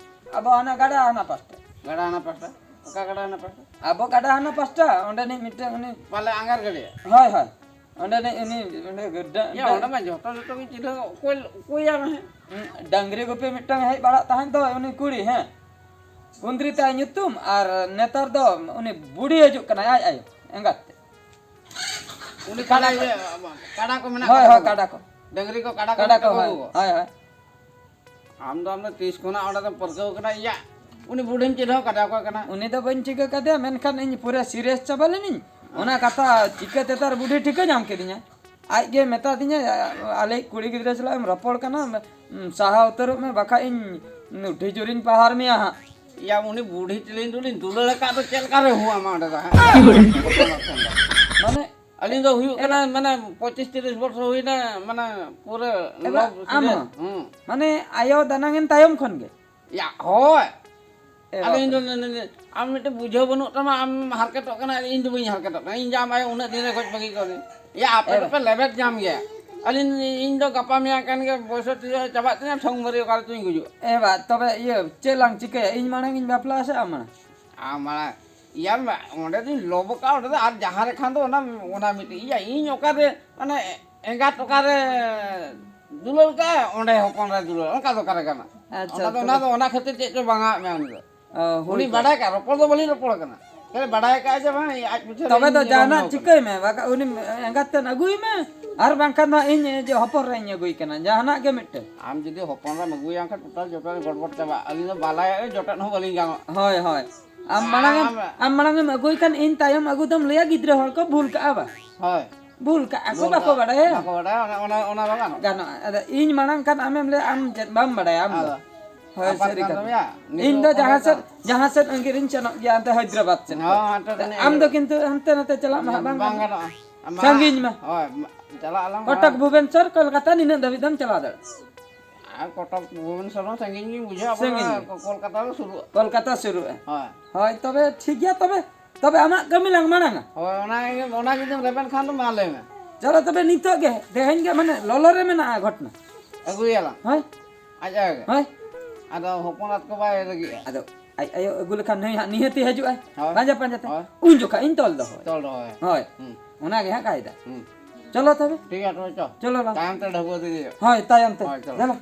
ᱟᱵᱚ ᱦᱟᱱᱟ ᱜᱟᱰᱟ ᱦᱟᱱᱟ ᱯᱟᱥᱴᱟ᱾ ᱜᱟᱰᱟ ᱦᱟᱱᱟ ᱯᱟᱥᱴᱟ? ᱚᱠᱟ ᱜᱟᱰᱟ ᱦᱟᱱᱟ ᱯᱟᱥᱴᱟ? ᱟᱵᱚ ᱜᱟᱰᱟ ᱦᱟᱱᱟ ᱯᱟᱥᱴᱟ, ᱚᱸᱰᱮᱱᱤᱡ ᱢᱤᱫᱴᱟᱝ ᱩᱱᱤ ᱯᱟᱞᱮ ᱟᱸᱜᱟᱨ ᱜᱟᱹᱰᱭᱟᱹ? ᱦᱳᱭ, ᱦᱳᱭ᱾ ᱚᱸᱰᱮᱱᱤᱡ ᱩᱱᱤ, ᱚᱸᱰᱮ ᱜᱟᱹᱰ-, ᱭᱟ, ᱰᱟ-, ᱚᱸᱰᱮ ᱢᱟ ᱡᱚᱛᱚ, ᱡᱚᱛᱚ ᱜᱮ ᱪᱤᱱᱦᱟᱹ, ᱚᱠᱚᱭ, ᱚᱠᱚᱭ ᱭᱟ ᱢᱮ? ᱰᱟᱝᱨᱤ ᱜᱩᱯᱤ ᱢᱤᱫᱴᱟᱝ ᱦᱮᱡ ᱵᱟᱲᱟᱜ ᱛᱟᱦᱮᱸᱫ ᱫᱚ, ᱩᱱᱤ ᱠᱩᱲᱤ, ᱦᱮᱸ᱾ ᱠᱩᱸᱫᱽᱨᱤ ᱛᱟᱭ ᱧᱩᱛᱩᱢ, ᱟᱨ ᱱᱮᱛᱟᱨ ᱫᱚ ᱩᱱᱤ ᱵᱩᱰᱷᱤ ᱦᱤᱡᱩᱜ ᱠᱟᱱᱟᱭ, ᱟᱡ ᱟᱭᱳ, ᱮᱸᱜᱟᱛ ᱛᱮ᱾ ᱩᱱᱤ ᱠᱟᱰᱟ ᱠᱟᱰᱟ ᱠᱚ, ᱤᱭᱟᱹ, ᱠᱟᱰᱟ ᱠᱚ ᱢᱮᱱᱟᱜ ᱦᱳᱭ, ᱠᱚᱣᱟ ᱦᱳᱭ, ᱛᱟᱵᱚᱱᱟ᱾ ᱠᱟᱰᱟ ᱠᱚ᱾ ᱰᱟᱹᱝᱨᱤ ᱠᱚ, ᱠᱟᱰᱟ ᱠᱚ ᱠᱟᱰᱟ ᱢᱮᱱᱟᱜ ᱠᱚ, ᱦᱳᱭ, ᱛᱟᱵᱚᱱᱟ᱾ ᱦᱳᱭ, ᱦᱳᱭ᱾ ᱟᱢ ᱫᱚ, ᱟᱢ ᱫᱚ ᱛᱤᱥ ᱠᱷᱚᱱᱟᱜ ᱚᱸᱰᱮ ᱫᱚᱢ ᱯᱟᱹᱨᱠᱟᱹᱣ ᱠᱟᱱᱟ? ᱤᱭᱟ, ᱩᱱᱤ ᱵᱩᱰᱷᱤᱢ ᱪᱤᱱᱦᱟᱹᱣ ᱠᱟᱫᱮᱭᱟ, ᱚᱠᱚᱭ ᱠᱟᱱᱟ? ᱩᱱᱤ ᱫᱚ ᱵᱟᱹᱧ ᱴᱷᱤᱠᱟᱹ ᱠᱟᱫᱮᱭᱟ, ᱢᱮᱱᱠᱷᱟᱱ ᱤᱧ ᱯᱩᱨᱟᱹ serious ᱪᱟᱵᱟ ᱞᱮᱱᱟᱹᱧ᱾ ᱚᱱᱟ ᱠᱟᱛᱷᱟ ᱪᱤᱠᱟᱹᱛᱮ ᱛᱟᱨ ᱵᱩᱰᱷᱤ ᱴᱷᱤᱠᱟᱹ ᱧᱟᱢ ᱠᱤᱫᱤᱧᱟ? ᱟᱡ ᱜᱮ ᱢᱮᱛᱟ ᱫᱤᱧᱟᱭ, "ᱟᱞᱮᱭᱤᱡ ᱠᱩᱲᱤ ᱜᱤᱫᱽᱨᱟᱹ ᱥᱟᱞᱟᱜ ᱮᱢ ᱨᱚᱯᱚᱲ ᱠᱟᱱᱟ, ᱩᱢ, ᱥᱟᱦᱟ ᱩᱛᱟᱹᱨᱚᱜ ᱢᱮ, ᱵᱟᱠᱷᱟᱡ ᱤᱧ ᱩᱴᱷᱤ ᱡᱳᱨᱤᱧ ᱯᱟᱦᱟᱨ ᱢᱮᱭᱟ ᱦᱟᱸᱜ᱾" ᱭᱟ, ᱩᱱᱤ ᱵᱩᱰᱷᱤ ᱛᱮᱞᱤᱧ ᱫᱚᱞᱤᱧ ᱫᱩᱞᱟᱹᱲ ᱟᱠᱟᱫ ᱫᱚ ᱪᱮᱫ ᱞᱮᱠᱟ ᱨᱮ ᱦᱩᱣᱟᱢᱟ ᱚᱸᱰᱮ ᱫᱚ, ᱦᱮᱸ? ᱢᱟᱱᱮ, ᱟᱹᱞᱤᱧ ᱫᱚ ᱦᱩᱭᱩᱜ ᱠᱟᱱᱟ, ᱢᱟᱱᱮ, ᱯᱚᱸᱪᱤᱥ ᱛᱤᱨᱤᱥ ᱵᱚᱨᱥᱚ ᱦᱩᱭᱱᱟ, ᱢᱟᱱᱮ, ᱯᱩᱨᱟᱹ ᱮ ᱵᱟ, love ᱟᱢ serious᱾ ᱦᱚᱸ? ᱦᱩᱸ᱾ ᱢᱟᱱᱮ, ᱟᱭᱳ ᱫᱟᱱᱟᱝ ᱮᱱ ᱛᱟᱭᱚᱢ ᱠᱷᱚᱱ ᱜᱮ? ᱭᱟ, ᱦᱳᱭ᱾ ᱮ ᱟᱫᱚ ᱤᱧ ᱫᱚ ᱵᱟᱵᱟ᱾ ᱱᱮ-, ᱱᱮ-, ᱱᱮ-, ᱟᱢ ᱢᱤᱫᱴᱮᱱ ᱵᱩᱡᱷᱟᱹᱣ ᱵᱟᱹᱱᱩᱜ ᱛᱟᱢᱟ, ᱟᱢ ᱦᱟᱨᱠᱮᱛᱚᱜ ᱠᱟᱱᱟ, ᱤᱧ ᱫᱚ ᱵᱟᱹᱧ ᱦᱟᱨᱠᱮᱛᱚᱜ ᱠᱟᱱᱟ᱾ ᱤᱧ ᱡᱮ ᱟᱢ ᱟᱭᱳ ᱩᱱᱟᱹᱜ ᱫᱤᱱ ᱨᱮ ᱜᱚᱡ ᱵᱟᱹᱜᱤ ᱠᱟᱣᱫᱤᱧ᱾ ᱭᱟ, ᱟᱯᱮ ᱮ ᱫᱚᱯᱮ ᱵᱟ- ᱞᱮᱵᱮᱫ ᱧᱟᱢ ᱜᱮᱭᱟ᱾ ᱟᱹᱞᱤᱧ, ᱤᱧ ᱫᱚ ᱜᱟᱯᱟ ᱢᱮᱭᱟᱝ ᱠᱷᱟᱱ ᱜᱮ ᱵᱚᱭᱮᱥ ᱛᱤᱧ ᱪᱟᱵᱟᱜ ᱛᱤᱧᱟ, ᱴᱷᱚᱝ ᱢᱟᱹᱨᱤ ᱚᱠᱟ ᱨᱮᱪᱚᱧ ᱜᱩᱡᱩᱜᱼᱟ᱾ ᱮ ᱵᱟ, ᱛᱚᱵᱮ ᱤᱭᱟᱹ, ᱪᱮᱫ ᱞᱟᱝ ᱪᱤᱠᱟᱹᱭᱟ? ᱤᱧ ᱢᱟᱲᱟᱝ ᱤᱧ ᱵᱟᱯᱞᱟᱜᱼᱟ ᱥᱮ ᱟᱢ ᱢᱟᱲᱟᱝ? ᱟᱢ ᱢᱟᱲᱟᱝ᱾ ᱤᱭᱟᱹ, ᱚᱸᱰᱮ ᱫᱚᱧ ᱞᱚᱵ ᱠᱟᱜᱼᱟ, ᱚᱸᱰᱮ ᱫᱚ ᱟᱨ ᱡᱟᱦᱟᱸ ᱨᱮ ᱠᱷᱟᱱ ᱫᱚ ᱚᱱᱟ, ᱚᱱᱟ ᱢᱤᱫᱴᱤᱡ᱾ ᱤᱭᱟᱹ, ᱤᱧ ᱚᱠᱟᱨᱮ, ᱢᱟᱱᱮ, ᱮᱸᱜᱟᱛ ᱚᱠᱟᱨᱮ ᱫᱩᱞᱟᱹᱲ ᱠᱟᱜᱼᱟ, ᱚᱸᱰᱮ ᱦᱚᱯᱚᱱ ᱨᱮ ᱫᱩᱞᱟᱹᱲ, ᱚᱱᱠᱟ ᱫᱚ ᱚᱠᱟᱨᱮ ᱜᱟᱱᱚᱜᱼᱟ? ᱟᱪᱪᱷᱟ, ᱚᱱᱟ ᱫᱚ, ᱛᱚᱵᱮ ᱚᱱᱟ ᱫᱚ, ᱚᱱᱟ ᱠᱷᱟᱹᱛᱤᱨ ᱪᱮᱫ ᱪᱚ ᱵᱟᱝ ᱟᱫ ᱢᱮᱭᱟ ᱩᱱᱤ ᱫᱚ᱾ ᱚ, ᱦᱳᱭ ᱩᱱᱤ ᱛᱚ᱾ ᱵᱟᱰᱟᱭ ᱠᱟᱜ, ᱨᱚᱯᱚᱲ ᱫᱚ ᱵᱟᱹᱞᱤᱧ ᱨᱚᱯᱚᱲ ᱠᱟᱱᱟ᱾ ᱠᱷᱟᱹᱞᱤ ᱵᱟᱰᱟᱭ ᱠᱟᱜᱼᱟ ᱡᱮ ᱵᱟᱝ, ᱤᱧ ᱟᱡ ᱯᱤᱪᱷᱟᱹ ᱛᱚᱵᱮ ᱨᱮ ᱫᱚ ᱤᱧ ᱡᱟᱦᱟᱱᱟᱜ ᱡᱚᱱᱚᱢ ᱠᱟᱱᱟ᱾ ᱪᱤᱠᱟᱹᱭ ᱢᱮ, ᱵᱟᱠᱷᱟᱡ ᱩᱱᱤ ᱮᱸᱜᱟᱛ ᱛᱮᱫ ᱟᱹᱜᱩᱭ ᱢᱮ, ᱟᱨ ᱵᱟᱝᱠᱷᱟᱱ ᱫᱚ ᱤᱧ ᱡᱮ ᱦᱚᱯᱚᱱ ᱨᱮ ᱤᱧ ᱟᱹᱜᱩᱭ ᱠᱟᱱᱟ, ᱡᱟᱦᱟᱱᱟᱜ ᱜᱮ ᱢᱤᱫᱴᱮᱱ᱾ ᱟᱢ ᱡᱩᱫᱤ ᱦᱚᱯᱚᱱ ᱨᱮᱢ ᱟᱹᱜᱩᱭᱟ, ᱮᱱᱠᱷᱟᱱ ᱴᱳᱴᱟᱞ ᱡᱚᱴᱮᱫ ᱜᱚᱲᱵᱚᱲ ᱪᱟᱵᱟᱜᱼᱟ᱾ ᱟᱹᱞᱤᱧ ᱫᱚ ᱵᱟᱞᱟᱭᱟ, ᱡᱚᱴᱮᱫ ᱦᱚᱸ ᱵᱟᱹᱞᱤᱧ ᱜᱟᱱᱚᱜᱼᱟ᱾ ᱦᱳᱭ, ᱦᱳᱭ᱾ ᱟᱢ ᱢᱟᱲᱟᱝ ᱮᱢ, ᱟᱢ ᱟᱢ ᱢᱟᱲᱟᱝ ᱮᱢ ᱟᱹᱜᱩᱭ ᱠᱷᱟᱱ ᱤᱧ ᱛᱟᱭᱚᱢ ᱟᱹᱜᱩ ᱫᱚᱢ ᱞᱟᱹᱭᱟ, ᱜᱤᱫᱽᱨᱟᱹ ᱦᱚᱲ ᱠᱚ ᱵᱷᱩᱞ ᱠᱟᱜᱼᱟ ᱵᱟ? ᱦᱳᱭ᱾ ᱵᱷᱩᱞ ᱠᱟᱜᱼᱟ ᱠᱚ, ᱵᱷᱩᱞ ᱵᱟᱠᱚ ᱠᱟᱜᱼᱟ, ᱵᱟᱲᱟᱭᱟ? ᱵᱟᱠᱚ ᱵᱟᱲᱟᱭᱟ, ᱚᱱᱟ, ᱚᱱᱟ, ᱚᱱᱟ ᱵᱟᱝ ᱜᱟᱱᱚᱜᱼᱟ᱾ ᱜᱟᱱᱚᱜᱼᱟ᱾ ᱟᱫᱚ ᱤᱧ ᱢᱟᱲᱟᱝ ᱠᱷᱟᱱ ᱟᱢᱮᱢ ᱞᱟᱹᱭᱟ, ᱟᱢ ᱪᱮᱫ ᱵᱟᱢ ᱵᱟᱲᱟᱭᱟ ᱟᱢ ᱫᱚ? ᱟᱫᱚ ᱦᱳᱭ, ᱟᱯᱟᱛ ᱥᱟᱹᱨᱤ ᱠᱟᱱ ᱠᱟᱛᱷᱟ᱾ ᱛᱟᱢ ᱭᱟ, ᱱᱤᱡᱮ ᱤᱧ ᱫᱚ ᱦᱚᱯᱚᱱ ᱡᱟᱦᱟᱸ ᱦᱚᱭᱛᱚ᱾ ᱥᱮᱫ, ᱡᱟᱦᱟᱸ ᱥᱮᱫ ᱟᱹᱜᱤᱨᱤᱧ ᱥᱮᱱᱚᱜ ᱜᱮᱭᱟ, ᱚᱱᱛᱮ ᱦᱟᱭᱫᱨᱟᱵᱟᱫᱽ ᱥᱮᱫ ᱦᱚᱸ, ᱠᱷᱚᱱ᱾ ᱦᱟᱱᱛᱮ ᱫᱚ ᱟᱢ ᱫᱚ ᱠᱤᱱᱛᱩ ᱦᱟᱱᱛᱮ ᱱᱟᱛᱮ ᱪᱟᱞᱟᱜ ᱢᱟ ᱦᱟᱸᱜ ᱵᱟᱝ ᱵᱟᱝ ᱜᱟᱱᱚᱜᱼᱟ᱾ ᱜᱟᱱᱚᱜᱼᱟ᱾ ᱟᱢ ᱢᱟ ᱥᱟᱺᱜᱤᱧ ᱢᱟ᱾ ᱦᱳᱭ, ᱢᱟ, ᱪᱟᱞᱟᱜ ᱟᱞᱟᱝ ᱠᱚᱴᱚᱠ, ᱦᱟᱸᱜ᱾ ᱵᱷᱩᱵᱮᱱᱥᱚᱨ, ᱠᱳᱞᱠᱟᱛᱟ ᱱᱤᱱᱟᱹᱜ ᱫᱷᱟᱹᱵᱤᱡ ᱫᱚᱢ ᱪᱟᱞᱟᱣ ᱫᱟᱲᱮᱭᱟᱜᱼᱟ᱾ ᱟᱨ ᱠᱚᱴᱚᱠ, ᱵᱷᱩᱵᱮᱱᱥᱚᱨ ᱦᱚᱸ ᱥᱟᱺᱜᱤᱧ ᱜᱤᱧ ᱵᱩᱡᱷᱟᱹᱣᱟ, ᱟᱵᱚ ᱥᱟᱺᱜᱤᱧ ᱱᱚᱣᱟ ᱜᱮ᱾ ᱠᱚ-, ᱠᱳᱞᱠᱟᱛᱟ ᱫᱚ ᱥᱩᱨᱩᱜᱼᱟ᱾ ᱠᱳᱞᱠᱟᱛᱟ ᱥᱩᱨᱩᱜᱼᱟ᱾ ᱦᱳᱭ᱾ ᱦᱳᱭ, ᱛᱚᱵᱮ ᱴᱷᱤᱠ ᱜᱮᱭᱟ, ᱛᱚᱵᱮ, ᱛᱚᱵᱮ ᱟᱢᱟᱜ ᱠᱟᱹᱢᱤ ᱞᱟᱝ ᱢᱟᱲᱟᱝᱟ᱾ ᱦᱳᱭ, ᱚᱱᱟ ᱜᱮ, ᱚᱱᱟ ᱡᱩᱫᱤᱢ ᱨᱮᱵᱮᱱ ᱠᱷᱟᱱ ᱫᱚ ᱢᱟ ᱞᱟᱹᱭ ᱢᱮ᱾ ᱪᱚᱞᱚ ᱛᱚᱵᱮ ᱱᱤᱛᱚᱜ ᱜᱮ, ᱛᱮᱦᱮᱧ ᱜᱮ ᱢᱟᱱᱮ ᱞᱚᱞᱚ ᱨᱮ ᱢᱮᱱᱟᱜᱼᱟ ᱜᱷᱚᱴᱚᱱᱟ᱾ ᱟᱹᱜᱩᱭᱟᱞᱟᱝ᱾ ᱦᱳᱭ᱾ ᱟᱡ ᱟᱭᱳ ᱜᱮ᱾ ᱦᱳᱭ᱾ ᱟᱫᱚ ᱦᱚᱯᱚᱱ ᱟᱫ ᱠᱚ ᱵᱟᱭ ᱨᱟᱹᱜᱤᱜᱼᱟ᱾ ᱟᱫᱚ ᱟᱡ ᱟᱭᱳ ᱟᱹᱜᱩ ᱞᱮᱠᱷᱟᱱ ᱱᱩᱭ ᱦᱟᱸᱜ ᱱᱤᱦᱟᱹᱛᱤ ᱦᱤᱡᱩᱜᱼᱟᱭ᱾ ᱦᱳᱭ᱾ ᱯᱟᱸᱡᱟ ᱯᱟᱸᱡᱟ ᱛᱮ᱾ ᱦᱳᱭ᱾ ᱩᱱ ᱡᱚᱠᱷᱟᱡ ᱤᱧ ᱛᱚᱞ ᱫᱚᱦᱚᱭᱟ᱾ ᱛᱚᱞ ᱫᱚᱦᱚᱭᱟ᱾ ᱦᱳᱭ᱾ ᱦᱩᱸ᱾ ᱚᱱᱟ ᱜᱮ ᱦᱟᱸᱜ ᱠᱟᱭᱫᱟ᱾ ᱦᱩᱸ᱾ ᱪᱚᱞᱚ ᱛᱚᱵᱮ᱾ ᱴᱷᱤᱠ ᱜᱮᱭᱟ, ᱛᱚᱵᱮ ᱪᱚ᱾ ᱪᱚᱞᱚ ᱞᱟᱝ᱾ ᱛᱟᱭᱚᱢ ᱛᱮ ᱰᱷᱟᱹᱵᱩ ᱤᱫᱤ ᱦᱩᱭᱩᱜᱼᱟ᱾ ᱦᱳᱭ, ᱛᱟᱭᱚᱢ ᱛᱮ᱾ ᱦᱳᱭ, ᱪᱚᱞᱚ᱾ ᱫᱮᱞᱟ᱾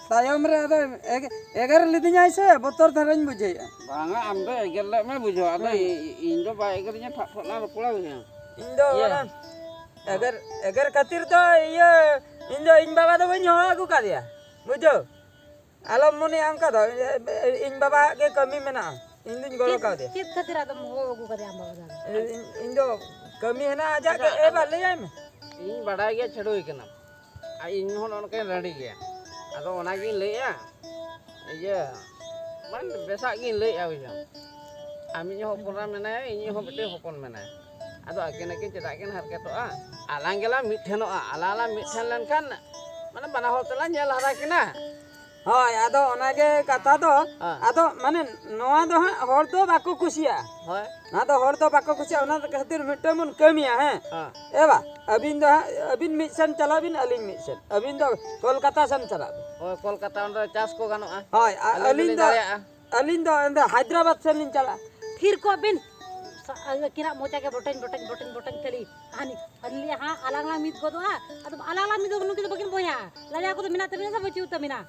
ᱛᱟᱭᱚᱢ ᱨᱮ ᱟᱫᱚ ᱮᱜ-, ᱮᱜᱮᱨ ᱞᱤᱫᱤᱧᱟᱭ ᱥᱮ, ᱵᱚᱛᱚᱨ ᱫᱷᱟᱨᱟᱧ ᱵᱩᱡᱷᱟᱹᱣᱮᱫᱼᱟ᱾ ᱵᱟᱝᱟ, ᱟᱢ ᱫᱚ ᱮᱜᱮᱨ ᱞᱮᱫ ᱢᱮ ᱵᱩᱡᱷᱟᱹᱣ, ᱟᱫᱚ ᱦᱩᱸ᱾ ᱤ-, ᱤᱧ ᱫᱚ ᱵᱟᱭ ᱮᱜᱮᱨᱤᱧᱟ, ᱴᱷᱟᱜ ᱴᱷᱚᱜ ᱞᱟᱝ ᱨᱚᱯᱚᱲᱟ ᱦᱩᱭᱟ᱾ ᱤᱧ ᱫᱚ ᱤᱭᱟᱹ᱾ ᱚᱱᱟ ᱮᱜᱮᱨ, ᱮᱜᱮᱨ ᱠᱷᱟᱹᱛᱤᱨ ᱫᱚ ᱤᱭᱟᱹ, ᱤᱧ ᱫᱚ ᱤᱧ ᱵᱟᱵᱟ ᱫᱚ ᱵᱟᱹᱧ ᱦᱚᱦᱚ ᱟᱹᱜᱩ ᱠᱟᱫᱮᱭᱟ, ᱵᱩᱡᱷᱟᱹᱣ᱾ ᱟᱞᱚᱢ ᱢᱚᱱᱮᱭᱟ ᱚᱱᱠᱟ ᱫᱚ, ᱤᱧ ᱵᱟᱵᱟᱣᱟᱜ ᱜᱮ ᱠᱟᱹᱢᱤ ᱢᱮᱱᱟᱜᱼᱟ, ᱤᱧ ᱫᱩᱧ ᱜᱚᱲᱚ ᱪᱮᱫ, ᱠᱟᱣᱫᱮᱭᱟ᱾ ᱪᱮᱫ ᱠᱷᱟᱹᱛᱤᱨ ᱟᱫᱚᱢ ᱦᱚᱦᱚ ᱟᱹᱜᱩ ᱠᱟᱫᱮᱭᱟ ᱟᱢ ᱵᱟᱵᱟ ᱫᱚ? ᱤᱧ, ᱤᱧ ᱫᱚ ᱠᱟᱹᱢᱤ ᱦᱮᱱᱟᱜᱼᱟ ᱟᱡᱟᱜ ᱜᱮ, ᱟᱪᱪᱷᱟ, ᱮ ᱵᱟ, ᱞᱟᱹᱭᱟᱭ ᱢᱮ᱾ ᱤᱧ ᱵᱟᱰᱟᱭ ᱜᱮᱭᱟ ᱪᱷᱟᱹᱰᱩᱭ ᱠᱟᱱᱟᱢ, ᱟᱨ ᱤᱧ ᱦᱚᱸ ᱱᱚᱜᱼᱚ ᱱᱚᱝᱠᱟᱧ ᱨᱟᱺᱰᱤ ᱜᱮᱭᱟ, ᱟᱫᱚ ᱚᱱᱟᱜᱤᱧ ᱞᱟᱹᱭᱮᱜᱼᱟ, ᱤᱭᱟᱹ, ᱵᱟᱝ, ᱵᱮᱥᱟᱜ ᱜᱤᱧ ᱞᱟᱹᱭᱮᱜᱼᱟ, ᱵᱩᱡᱷᱟᱹᱣ᱾ ᱟᱢᱤᱡ ᱦᱚᱸ ᱦᱚᱯᱚᱱ ᱮᱨᱟ ᱢᱮᱱᱟᱭᱟ, ᱤᱧᱤᱡ ᱦᱚᱸ ᱢᱤᱫᱴᱮᱱ ᱦᱚᱯᱚᱱ ᱢᱮᱱᱟᱭᱟ, ᱟᱫᱚ ᱟᱹᱠᱤᱱ ᱟᱹᱠᱤᱱ ᱪᱮᱫᱟᱜ ᱠᱤᱱ ᱦᱟᱨᱠᱮᱛᱚᱜᱼᱟ? ᱟᱞᱟᱝ ᱜᱮᱞᱟᱝ ᱢᱤᱫ ᱴᱷᱮᱱᱚᱜᱼᱟ, ᱟᱞᱟᱝ ᱞᱟᱝ ᱢᱤᱫ ᱴᱷᱮᱱ ᱞᱮᱱᱠᱷᱟᱱ, ᱢᱟᱱᱮ, ᱵᱟᱱᱟ ᱦᱚᱲ ᱛᱮᱞᱟᱝ ᱧᱮᱞ ᱦᱟᱨᱟ ᱠᱤᱱᱟ᱾ ᱦᱳᱭ, ᱟᱫᱚ ᱚᱱᱟᱜᱮ ᱠᱟᱛᱷᱟ ᱫᱚ᱾ ᱦᱮᱸ᱾ ᱟᱫᱚ ᱢᱟᱱᱮ ᱱᱚᱣᱟ ᱫᱚ ᱦᱟᱸᱜ ᱦᱚᱲ ᱫᱚ ᱵᱟᱠᱚ ᱠᱩᱥᱤᱭᱟᱜᱼᱟ᱾ ᱦᱳᱭ᱾ ᱱᱚᱣᱟ ᱫᱚ ᱦᱚᱲ ᱫᱚ ᱵᱟᱠᱚ ᱠᱩᱥᱤᱭᱟᱜᱼᱟ, ᱚᱱᱟ ᱠᱷᱟᱹᱛᱤᱨ ᱢᱤᱫᱴᱟᱝ ᱵᱚᱱ ᱠᱟᱹᱢᱤᱭᱟ, ᱦᱮᱸ? ᱦᱮᱸ᱾ ᱮ ᱵᱟ, ᱟᱹᱵᱤᱱ ᱫᱚ ᱦᱟᱸᱜ, ᱟᱹᱵᱤᱱ ᱢᱤᱫ ᱥᱮᱱ ᱪᱟᱞᱟᱜ ᱵᱤᱱ, ᱟᱹᱞᱤᱧ ᱢᱤᱫ ᱥᱮᱱ᱾ ᱟᱹᱵᱤᱱ ᱫᱚ ᱠᱳᱞᱠᱟᱛᱟ ᱥᱮᱱ ᱪᱟᱞᱟᱜ ᱵᱤᱱ᱾ ᱦᱳᱭ, ᱠᱳᱞᱠᱟᱛᱟ, ᱚᱸᱰᱮ ᱪᱟᱥ ᱠᱚ ᱜᱟᱱᱚᱜᱼᱟ᱾ ᱦᱳᱭ, ᱟᱨ ᱟᱹᱞᱤᱧ ᱟᱹᱞᱤᱧ ᱫᱚᱞᱤᱧ ᱫᱚ, ᱫᱟᱲᱮᱭᱟᱜᱼᱟ᱾ ᱟᱹᱞᱤᱧ ᱫᱚ ᱚᱸᱰᱮ ᱦᱟᱭᱫᱨᱟᱵᱟᱫᱽ ᱥᱮᱱ ᱞᱤᱧ ᱪᱟᱞᱟᱜᱼᱟ᱾ ᱛᱷᱤᱨ ᱠᱚᱜ ᱵᱤᱱ᱾ ᱥᱟ-, ᱟᱹᱠᱤᱱᱟᱜ ᱢᱚᱪᱟ ᱜᱮ ᱵᱚᱴᱮᱧ, ᱵᱚᱴᱮᱧ, ᱵᱚᱴᱮᱧ, ᱵᱚᱴᱮᱧ ᱠᱷᱟᱹᱞᱤ᱾ ᱦᱟᱹᱱᱤ, ᱦᱟᱹᱱᱤ ᱞᱟᱹᱭᱟ, ᱦᱟᱸ, ᱟᱞᱟᱝ ᱞᱟᱝ ᱢᱤᱫ ᱜᱚᱫᱚᱜᱼᱟ᱾ ᱟᱫᱚ ᱟᱞᱟᱝ ᱞᱟᱝ ᱢᱤᱫᱚᱜ, ᱱᱩᱠᱤᱱ ᱫᱚ ᱵᱟᱹᱠᱤᱱ ᱵᱚᱭᱦᱟ᱾ ᱞᱟᱡᱟᱣ ᱠᱚᱫᱚ ᱢᱮᱱᱟᱜ ᱛᱟᱹᱵᱤᱱᱟ ᱥᱮ ᱵᱟᱹᱪᱩᱜ ᱛᱟᱹᱵᱤᱱᱟ?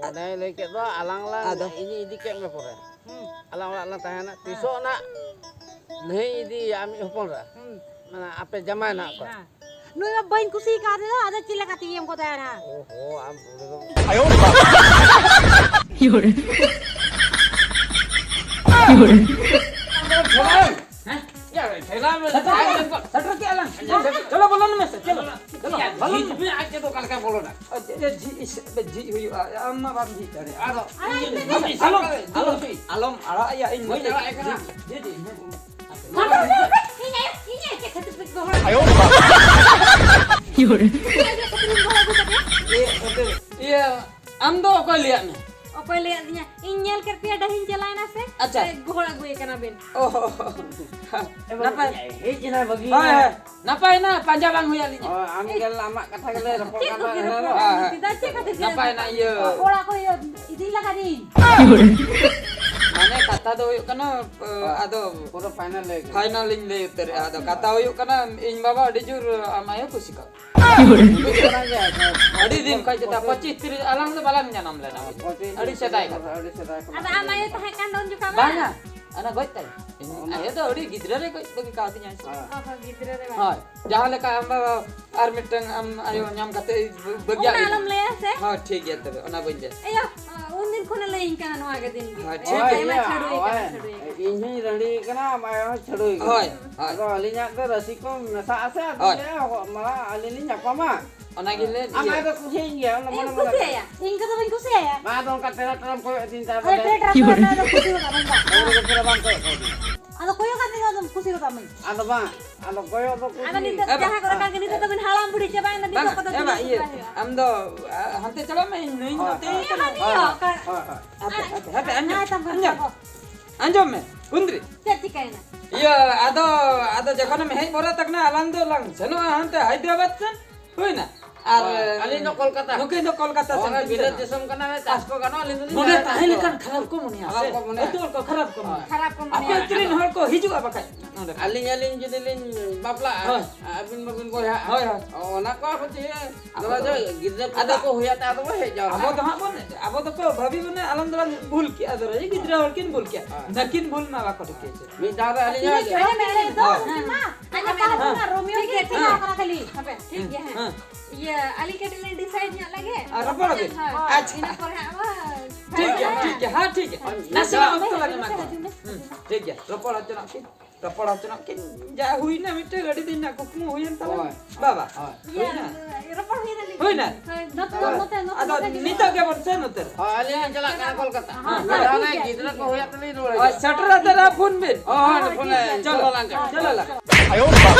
ᱚᱱᱮᱭ ᱞᱟᱹᱭ ᱠᱮᱫ ᱫᱚ, ᱟᱞᱟᱝ ᱞᱟᱝ, ᱟᱫᱚ? ᱤᱧᱤᱧ ᱤᱫᱤ ᱠᱮᱫ ᱢᱮ ᱯᱚᱨᱮ᱾ ᱦᱩᱸ᱾ ᱟᱞᱟᱝ ᱚᱲᱟᱜ ᱞᱟᱝ ᱛᱟᱦᱮᱱᱟ᱾ ᱦᱮᱸ᱾ ᱛᱤᱥᱚᱜ ᱱᱟᱜ ᱱᱟᱹᱦᱤᱧ ᱤᱫᱤᱭᱟ ᱟᱢᱤᱡ ᱦᱚᱯᱚᱱ ᱨᱟ? ᱦᱩᱸ᱾ ᱢᱟᱱᱮ ᱟᱯᱮ ᱡᱟᱢᱟᱭ ᱱᱟᱜ ᱠᱚ᱾ ᱦᱮᱸ᱾ ᱱᱩᱭ ᱢᱟ ᱵᱟᱹᱧ ᱠᱩᱥᱤ ᱟᱠᱟᱫᱮ ᱫᱚ, ᱟᱫᱚ ᱪᱮᱫ ᱞᱮᱠᱟ ᱛᱮᱧ ᱮᱢ ᱠᱚ ᱛᱟᱭᱟ ᱱᱟᱦᱟᱜ? ᱳᱦᱳ, ᱟᱢ ᱯᱩᱨᱟᱹ ᱫᱚ ᱟᱭᱳ ᱵᱟᱵᱟ᱾ ᱤᱭᱳᱨᱮ᱾ ᱤᱭᱳᱨᱮ᱾ ᱦᱮᱸ? ᱭᱟ, ᱴᱷᱮᱞᱟ ᱢᱮ᱾ ᱥᱮᱴᱮᱨ ᱠᱮᱜᱼᱟ ᱞᱟᱝ᱾ ᱪᱚᱞᱚ, ᱵᱚᱞᱚᱱ ᱢᱮᱥᱮ, ᱪᱚᱞᱚ᱾ ᱪᱚᱞᱚ, ᱭᱟ, ᱵᱚᱞᱚᱱ ᱡᱷᱤᱡ ᱢᱮ᱾ ᱢᱮ, ᱟᱡ ᱛᱮᱫᱚ ᱚᱠᱟ ᱞᱮᱠᱟᱭ ᱵᱚᱞᱚᱱᱟ? ᱚ, ᱡᱷᱤᱡ, ᱤᱥ, ᱡᱷᱤᱡ ᱦᱩᱭᱩᱜᱼᱟ᱾ ᱟᱢ ᱢᱟ ᱵᱟᱢ ᱡᱷᱤᱡ ᱫᱟᱲᱮᱭᱟᱜᱼᱟ᱾ ᱟᱫᱚ, ᱟᱞᱚᱢ, ᱟᱞᱚᱢ, ᱟᱞᱚᱢ, ᱟᱞᱚᱢ ᱟᱲᱟᱜ ᱮᱭᱟ, ᱤᱧ ᱵᱟᱹᱧ ᱟᱲᱟᱜ ᱮ ᱠᱟᱱᱟ᱾ ᱡᱷᱤᱡ, ᱡᱷᱤᱡ, ᱡᱷᱤᱡ, ᱦᱮᱸ᱾ ᱵᱟᱵᱟ, ᱵᱟᱵᱟ, ᱤᱧ ᱟᱭᱳ, ᱤᱧ ᱟᱭᱳ ᱪᱮᱫ ᱠᱷᱟᱹᱛᱤᱨ ᱯᱮ ᱜᱚᱦᱚᱲ ᱟᱭᱳ ᱵᱟᱵᱟ᱾ ᱤᱧ ᱟᱭᱳ ᱪᱮᱫ ᱠᱷᱟᱹᱛᱤᱨ ᱯᱮ ᱜᱚᱦᱚᱲ ᱟᱹᱜᱩ ᱠᱟᱫᱮᱭᱟ? ᱤᱭᱟᱹ, ᱤᱭᱟᱹ, ᱟᱢ ᱫᱚ ᱚᱠᱚᱭ ᱞᱟᱹᱭᱟᱫ ᱢᱮ? ᱚᱠᱚᱭ ᱞᱟᱹᱭᱟᱫ ᱫᱤᱧᱟ? ᱤᱧ ᱧᱮᱞ ᱠᱮᱫ ᱯᱮᱭᱟ, ᱰᱟᱹᱦᱤᱧ ᱪᱟᱞᱟᱣᱮᱱᱟ ᱥᱮ? ᱟᱪᱪᱷᱟ᱾ ᱮ, ᱜᱚᱦᱚᱲ ᱟᱹᱜᱩᱭᱮ ᱠᱟᱱᱟ ᱵᱤᱱ᱾ ᱚ, ᱮ, ᱵᱟᱹᱵᱩ, ᱱᱟᱯᱟᱭ᱾ ᱦᱮᱡ ᱮᱱᱟ ᱵᱟᱹᱜᱤ ᱦᱳᱭ, ᱮᱱᱟ᱾ ᱦᱳᱭ᱾ ᱱᱟᱯᱟᱭ ᱱᱟ, ᱯᱟᱸᱡᱟ ᱵᱟᱝ ᱦᱩᱭ ᱟᱹᱞᱤᱧᱟ᱾ ᱚ, ᱟᱢ ᱜᱮ ᱟᱢᱟᱜ ᱠᱟᱛᱷᱟ ᱜᱮᱞᱮ ᱨᱚᱯᱚᱲ ᱪᱮᱫ ᱠᱟᱱ ᱠᱚᱯᱮ ᱛᱟᱦᱮᱸ ᱨᱚᱯᱚᱲ ᱱᱟ᱾ ᱠᱟᱱᱟ? ᱦᱮᱸ, ᱦᱮᱸ᱾ ᱪᱮᱫᱟᱜ, ᱪᱮᱫ ᱠᱷᱟᱹᱛᱤᱨ ᱯᱮ ᱱᱟᱯᱟᱭ ᱨᱚᱯᱚᱲ ᱱᱟ ᱠᱟᱱᱟ? ᱤᱭᱟᱹ᱾ ᱚᱲᱟᱜ ᱠᱚ ᱤᱭᱟᱹ ᱤᱫᱤ ᱞᱟᱜᱟᱫᱤᱧ᱾ ᱢᱟᱱᱮ ᱠᱟᱛᱷᱟ ᱫᱚ ᱦᱩᱭᱩᱜ ᱠᱟᱱᱟ, ᱚ, ᱟᱫᱚ ᱯᱩᱨᱟᱹ final ᱞᱟᱹᱭ ᱠᱟᱱᱟ᱾ Final ᱤᱧ ᱞᱟᱹᱭ ᱩᱛᱟᱹᱨᱮᱜᱼᱟ᱾ ᱟᱫᱚ ᱠᱟᱛᱷᱟ ᱦᱩᱭᱩᱜ ᱠᱟᱱᱟ, ᱤᱧ ᱵᱟᱵᱟ ᱟᱹᱰᱤ ᱡᱳᱨ ᱟᱢ ᱟᱭᱳ ᱠᱩᱥᱤ ᱠᱟᱜ᱾ ᱵᱩᱡᱷᱟᱹᱣ ᱠᱟᱱᱟ ᱜᱮ᱾ ᱟᱹᱰᱤ ᱫᱤᱱ ᱠᱷᱚᱡ ᱪᱮᱛᱟ, ᱯᱚᱸᱪᱤᱥ ᱛᱤᱨᱤᱥ ᱟᱞᱟᱝ ᱫᱚ ᱵᱟᱞᱟᱝ ᱡᱟᱱᱟᱢ ᱞᱮᱱᱟ᱾ ᱯᱚᱸᱪᱤᱥ ᱟᱹᱰᱤ ᱥᱮᱫᱟᱭ ᱠᱷᱚᱱ, ᱠᱟᱛᱷᱟ᱾ ᱟᱹᱰᱤ ᱥᱮᱫᱟᱭ ᱠᱷᱚᱱ᱾ ᱟᱫᱚ ᱟᱢ ᱟᱭᱳ ᱛᱟᱦᱮᱸ ᱠᱟᱱ ᱫᱚ ᱩᱱ ᱡᱚᱠᱷᱟ ᱢᱟ? ᱵᱟᱝᱟ, ᱚᱱᱟ ᱜᱚᱡ ᱛᱟᱭᱚᱢ᱾ ᱚᱱᱟ ᱟᱭᱳ ᱫᱚ ᱟᱹᱰᱤ ᱜᱤᱫᱽᱨᱟᱹ ᱨᱮ ᱜᱚᱡ ᱵᱟᱹᱜᱤ ᱠᱟᱣᱫᱤᱧᱟᱭ ᱥᱮ᱾ ᱦᱮᱸ᱾ ᱚ ᱦᱚᱸ, ᱜᱤᱫᱽᱨᱟᱹ ᱨᱮ ᱵᱟᱝ? ᱦᱳᱭ, ᱡᱟᱦᱟᱸ ᱞᱮᱠᱟ ᱟᱢ ᱵᱟᱵᱟ ᱟᱨ ᱢᱤᱫᱴᱟᱝ ᱟᱢ ᱟᱭᱳ ᱧᱟᱢ ᱠᱟᱛᱮ ᱵᱟᱹᱜᱤᱭᱟᱜ ᱚᱱᱟ ᱢᱮᱭᱟ᱾ ᱟᱞᱚᱢ ᱞᱟᱹᱭᱟ ᱥᱮ? ᱦᱳᱭ, ᱴᱷᱤᱠ ᱜᱮᱭᱟ ᱛᱚᱵᱮ, ᱚᱱᱟ ᱵᱟᱹᱧ ᱞᱟᱹᱭᱟ᱾ ᱮᱭᱟ, ᱩᱱ ᱫᱤᱱ ᱠᱷᱚᱱᱮ ᱞᱟᱹᱭᱟᱹᱧ ᱠᱟᱱᱟ ᱱᱚᱣᱟ ᱜᱮ ᱫᱤᱱ ᱜᱮ᱾ ᱦᱳᱭ, ᱴᱷᱤᱠ ᱜᱮᱭᱟ᱾ ᱟᱭᱢᱟ ᱪᱷᱟᱹᱲᱩᱭ ᱠᱟᱱᱟ, ᱦᱳᱭ᱾ ᱪᱷᱟᱹᱲᱩᱭ ᱠᱟᱱᱟ᱾ ᱤᱧ ᱦᱚᱸᱧ ᱨᱟᱺᱰᱤ ᱠᱟᱱᱟ, ᱟᱢ ᱟᱭᱳ ᱦᱚᱸ ᱪᱷᱟᱹᱲᱩᱭ ᱠᱟᱱᱟ᱾ ᱦᱳᱭ, ᱦᱳᱭ᱾ ᱟᱫᱚ ᱟᱹᱞᱤᱧᱟᱜ ᱫᱚ ᱨᱟᱹᱥᱤ ᱠᱚ ᱢᱮᱥᱟᱜ ᱟᱥᱮ, ᱟᱫᱚ ᱦᱳᱭ᱾ ᱞᱟᱹᱭᱟ, ᱢᱟᱲᱟᱝ ᱟᱹᱞᱤᱧ ᱞᱤᱧ ᱧᱟᱯᱟᱢᱟ᱾ ᱚᱱᱟ ᱜᱮ ᱞᱟᱹᱭ ᱟᱢ ᱤᱭᱟᱹ᱾ ᱟᱭᱳ ᱫᱚ ᱠᱩᱥᱤᱭᱟᱹᱧ ᱜᱮᱭᱟ, ᱚᱱᱟ ᱮ, ᱢᱚᱱᱮ ᱢᱚᱱᱮ ᱠᱩᱥᱤᱭᱟᱭᱟ? ᱤᱧ ᱠᱚᱫᱚ ᱵᱟᱹᱧ ᱠᱩᱥᱤᱭᱟᱭᱟ᱾ ᱵᱟᱝ, ᱟᱫᱚ ᱚᱱᱠᱟ ᱴᱮᱨᱟ ᱴᱮᱨᱟᱢ ᱠᱚᱭᱚᱜ ᱫᱤᱧ ᱛᱟᱭ ᱟᱫᱚ ᱵᱚᱞᱮ᱾ ᱴᱮᱨᱟ ᱴᱮᱨᱟ ᱠᱚᱭᱚᱜ ᱫᱚ ᱵᱟᱝ ᱵᱟᱝ᱾ ᱟᱫᱚ ᱯᱩᱨᱟᱹ ᱵᱟᱝ ᱠᱚᱭᱚᱜ ᱠᱚ ᱫᱤᱧ᱾ ᱟᱫᱚ ᱠᱚᱭᱚᱜ ᱠᱟᱛᱮ ᱟᱫᱚᱢ ᱠᱩᱥᱤ ᱠᱟᱫᱟ ᱢᱟᱹᱧ᱾ ᱟᱫᱚ ᱵᱟᱝ, ᱟᱫᱚ ᱠᱚᱭᱚᱜ ᱫᱚ ᱠᱩᱥᱤ᱾ ᱟᱫᱚ ᱱᱤᱛᱚᱜ ᱮ ᱵᱟ-, ᱡᱟᱦᱟᱸ ᱠᱚᱨᱮ ᱠᱟᱱ ᱜᱮ, ᱱᱤᱛᱚᱜ ᱫᱚᱵᱤᱱ ᱦᱟᱲᱟᱢ ᱵᱩᱲᱦᱤ ᱪᱟᱵᱟᱭᱮᱱᱟ, ᱵᱟᱝ, ᱱᱤᱛᱚᱜ ᱠᱚᱫᱚ ᱮ ᱵᱟ, ᱫᱩᱲᱩᱵ ᱤᱭᱟᱹ, ᱠᱚᱜ ᱦᱩᱭᱩᱜᱼᱟ᱾ ᱟᱢ ᱫᱚ, ᱟ, ᱦᱟᱱᱛᱮ ᱪᱟᱞᱟᱜ ᱢᱮ, ᱤᱧ ᱱᱩᱭᱤᱧ ᱦᱳᱭ, ᱱᱚᱛᱮᱧ ᱦᱳᱭ, ᱪᱟᱞᱟᱜᱼᱟ᱾ ᱦᱳᱭ, ᱦᱳᱭ, ᱦᱳᱭ᱾ ᱦᱟᱯᱮ, ᱦᱟᱯᱮ, ᱦᱟᱯᱮ, ᱟᱸᱡᱚᱢ, ᱦᱮᱸ, ᱛᱟᱢ ᱟᱸᱡᱚᱢ, ᱠᱟᱛᱷᱟ ᱠᱚ᱾ ᱟᱸᱡᱚᱢ ᱢᱮ, ᱠᱩᱸᱫᱽᱨᱤ᱾ ᱪᱮᱫ ᱪᱤᱠᱟᱹᱭᱮᱱᱟ? ᱤᱭᱟᱹ, ᱟᱫᱚ, ᱟᱫᱚ ᱡᱚᱠᱷᱚᱱᱮᱢ ᱦᱮᱡ ᱵᱚᱨᱟ ᱛᱟᱠᱱᱟ, ᱟᱞᱟᱝ ᱫᱚ ᱞᱟᱝ ᱥᱮᱱᱚᱜᱼᱟ ᱦᱟᱱᱛᱮ ᱦᱟᱭᱫᱨᱟᱵᱟᱫᱽ ᱥᱮᱱ᱾ ᱦᱩᱭᱱᱟ? ᱟᱨ ᱦᱳᱭ, ᱟᱹᱞᱤᱧ ᱫᱚ ᱠᱚᱞᱠᱟᱛᱟ᱾ ᱱᱩᱠᱤᱱ ᱫᱚ ᱠᱚᱞᱠᱟᱛᱟ ᱥᱮᱱ ᱦᱳᱭ, ᱠᱤᱱ ᱵᱤᱞᱟᱹᱛ ᱪᱟᱞᱟᱜᱼᱟ᱾ ᱫᱤᱥᱚᱢ ᱠᱟᱱᱟ, ᱪᱟᱥ ᱠᱚ ᱜᱟᱱᱚᱜᱼᱟ, ᱟᱹᱞᱤᱧ ᱫᱚᱞᱤᱧ ᱱᱚᱰᱮ ᱧᱮᱞᱟ ᱛᱟᱦᱮᱸ ᱪᱟᱥ ᱠᱚ᱾ ᱞᱮᱠᱷᱟᱱ ᱠᱷᱟᱨᱟᱯ ᱠᱚ ᱢᱚᱱᱮᱭᱟ ᱠᱷᱟᱨᱟᱯ ᱥᱮ? ᱠᱚ ᱢᱚᱱᱮᱭᱟ᱾ ᱟᱹᱛᱩ ᱦᱚᱲ ᱠᱚ ᱠᱷᱟᱨᱟᱯ ᱠᱚ ᱢᱚᱱᱮᱭᱟ᱾ ᱦᱳᱭ᱾ ᱟᱯᱮ ᱟᱹᱛᱩ ᱨᱮᱱ ᱦᱚᱲ ᱠᱚ ᱦᱤᱡᱩᱜᱼᱟ ᱵᱟᱠᱷᱟᱡ ᱱᱚᱰᱮ᱾ ᱟᱹᱞᱤᱧ, ᱟᱹᱞᱤᱧ ᱡᱩᱫᱤ ᱞᱤᱧ ᱵᱟᱯᱞᱟᱜᱼᱟ, ᱦᱳᱭ᱾ ᱟᱹᱵᱤᱱ ᱵᱟᱵᱤᱱ ᱵᱚᱭᱦᱟᱜᱼᱟ᱾ ᱦᱳᱭ, ᱦᱳᱭ᱾ ᱚᱱᱟ ᱠᱚ ᱟᱵᱚ ᱪᱮᱫ ᱟᱵᱚ ᱫᱚ ᱫᱚ ᱜᱤᱫᱽᱨᱟᱹ ᱯᱤᱫᱽᱨᱟᱹ ᱟᱫᱚ ᱠᱚ ᱦᱩᱭᱟ ᱛᱮ ᱟᱫᱚ ᱵᱚ ᱦᱮᱡ ᱡᱟᱣᱨᱟᱜᱼᱟ᱾ ᱟᱵᱚ ᱫᱚ ᱦᱟᱸᱜ ᱵᱚᱱ, ᱟᱵᱚ ᱫᱚᱠᱚ ᱵᱷᱟᱹᱵᱤ ᱵᱚᱱᱟ, ᱟᱞᱟᱝ ᱫᱚᱞᱟᱝ ᱵᱷᱩᱞ ᱠᱮᱜᱼᱟ, ᱫᱚ ᱜᱤᱫᱽᱨᱟᱹ ᱦᱚᱲ ᱠᱤᱱ ᱵᱷᱩᱞ ᱠᱮᱜᱼᱟ᱾ ᱦᱮᱸ᱾ ᱱᱟᱹᱠᱤᱱ ᱵᱷᱩᱞ ᱢᱟ ᱵᱟᱠᱚ ᱴᱷᱤᱠᱟᱹᱭᱟ ᱪᱮ᱾ ᱢᱤᱫ ᱫᱷᱟᱣ ᱨᱮ ᱟᱹᱞᱤᱧ ᱦᱚᱸ ᱤᱱᱟᱹ ᱪᱚᱭ ᱢᱮ, ᱤᱱᱟᱹ ᱫᱚ ᱦᱮᱸ᱾ ᱦᱮᱸ᱾ ᱟᱨ ᱱᱮᱛᱟᱨ ᱦᱮᱸ᱾ ᱫᱚ ᱨᱳᱢᱤᱭᱳ ᱴᱷᱤᱠ ᱜᱮ, ᱴᱷᱤᱠ ᱜᱮ᱾ ᱦᱮᱸ᱾ ᱦᱟᱯᱮ, ᱴᱷᱤᱠ ᱜᱮᱭᱟ, ᱦᱮᱸ᱾ ᱦᱮᱸ᱾ ᱤᱭᱟᱹ, ᱟᱹᱞᱤᱧ ᱠᱟᱹᱴᱤᱡ ᱞᱤᱧ decide ᱧᱚᱜ ᱞᱮᱜᱮ᱾ ᱟᱨ ᱨᱚᱯᱚᱲ ᱟᱵᱤᱱ? ᱦᱳᱭ, ᱟᱪᱪᱷᱟ᱾ ᱤᱱᱟᱹ ᱯᱚᱨᱮ ᱦᱟᱸᱜ ᱵᱚ ᱴᱷᱤᱠ ᱜᱮᱭᱟ, ᱴᱷᱤᱠ ᱜᱮᱭᱟ, ᱦᱮᱸ, ᱴᱷᱤᱠ ᱜᱮᱭᱟ᱾ ᱦᱮᱸ᱾ ᱱᱟᱥᱮᱱᱟᱜ ᱚᱠᱛᱚ ᱞᱟᱝ ᱮᱢᱟ ᱠᱚᱣᱟ᱾ ᱦᱤᱡᱩᱜ ᱢᱮ᱾ ᱦᱩᱸ, ᱴᱷᱤᱠ ᱜᱮᱭᱟ, ᱨᱚᱯᱚᱲ ᱦᱚᱪᱚᱱᱚᱜ ᱠᱤᱱ, ᱨᱚᱯᱚᱲ ᱦᱚᱪᱚᱱᱚᱜ ᱠᱤᱱ᱾ ᱡᱟ ᱦᱩᱭᱱᱟ, ᱢᱤᱫᱴᱮᱱ ᱟᱹᱰᱤ ᱫᱤᱱ ᱨᱮᱱᱟᱜ ᱠᱩᱠᱢᱩ ᱦᱩᱭᱮᱱ ᱛᱟᱵᱚᱱᱟ᱾ ᱦᱳᱭ᱾ ᱵᱟᱵᱟ, ᱦᱳᱭ᱾ ᱦᱩᱭᱱᱟ? ᱤᱭᱟᱹ, ᱨᱚᱯᱚᱲ ᱦᱩᱭᱱᱟ ᱞᱤᱧ᱾ ᱦᱩᱭᱱᱟ? ᱦᱳᱭ, ᱱᱚᱛᱮ, ᱦᱳᱭ᱾ ᱱᱚᱛᱮ, ᱱᱚᱛᱮ, ᱟᱫᱚ ᱱᱚᱛᱮ ᱜᱮ ᱱᱤᱛᱚᱜ ᱦᱩᱭᱩᱜᱼᱟ᱾ ᱜᱮᱵᱚᱱ ᱥᱮ ᱱᱚᱛᱮ ᱨᱮ? ᱦᱳᱭ, ᱟᱹᱞᱤᱧ ᱞᱤᱧ ᱪᱟᱞᱟᱜ ᱠᱟᱱᱟ ᱠᱳᱞᱠᱟᱛᱟ᱾ ᱦᱳᱭ, ᱟᱫᱚ ᱦᱳᱭ, ᱚᱱᱮ ᱴᱷᱤᱠ ᱜᱮᱭᱟ, ᱜᱤᱫᱽᱨᱟᱹ ᱴᱷᱤᱠ ᱠᱚ ᱜᱮᱭᱟ᱾ ᱦᱩᱭᱩᱜ ᱛᱟᱹᱞᱤᱧ ᱨᱩᱣᱟᱹᱲ ᱦᱳᱭ, ᱦᱤᱡᱩᱜᱼᱟ᱾ ᱥᱮᱴᱮᱨ ᱟᱛᱮ ᱨᱮ ᱯᱷᱳᱱ ᱵᱤᱱ᱾ ᱦᱳᱭ, ᱦᱳᱭ, ᱦᱳᱭ, ᱯᱷᱳᱱ ᱴᱷᱤᱠ ᱜᱮᱭᱟ, ᱪᱚᱞᱚ, ᱪᱚᱞᱚ᱾ ᱞᱟᱝ ᱪᱟᱞᱟᱜᱼᱟ᱾ ᱪᱚᱞᱚ, ᱞᱟᱝ ᱪᱟᱞᱟᱜᱼᱟ᱾ ᱟᱭᱳ ᱵᱟᱵᱟ᱾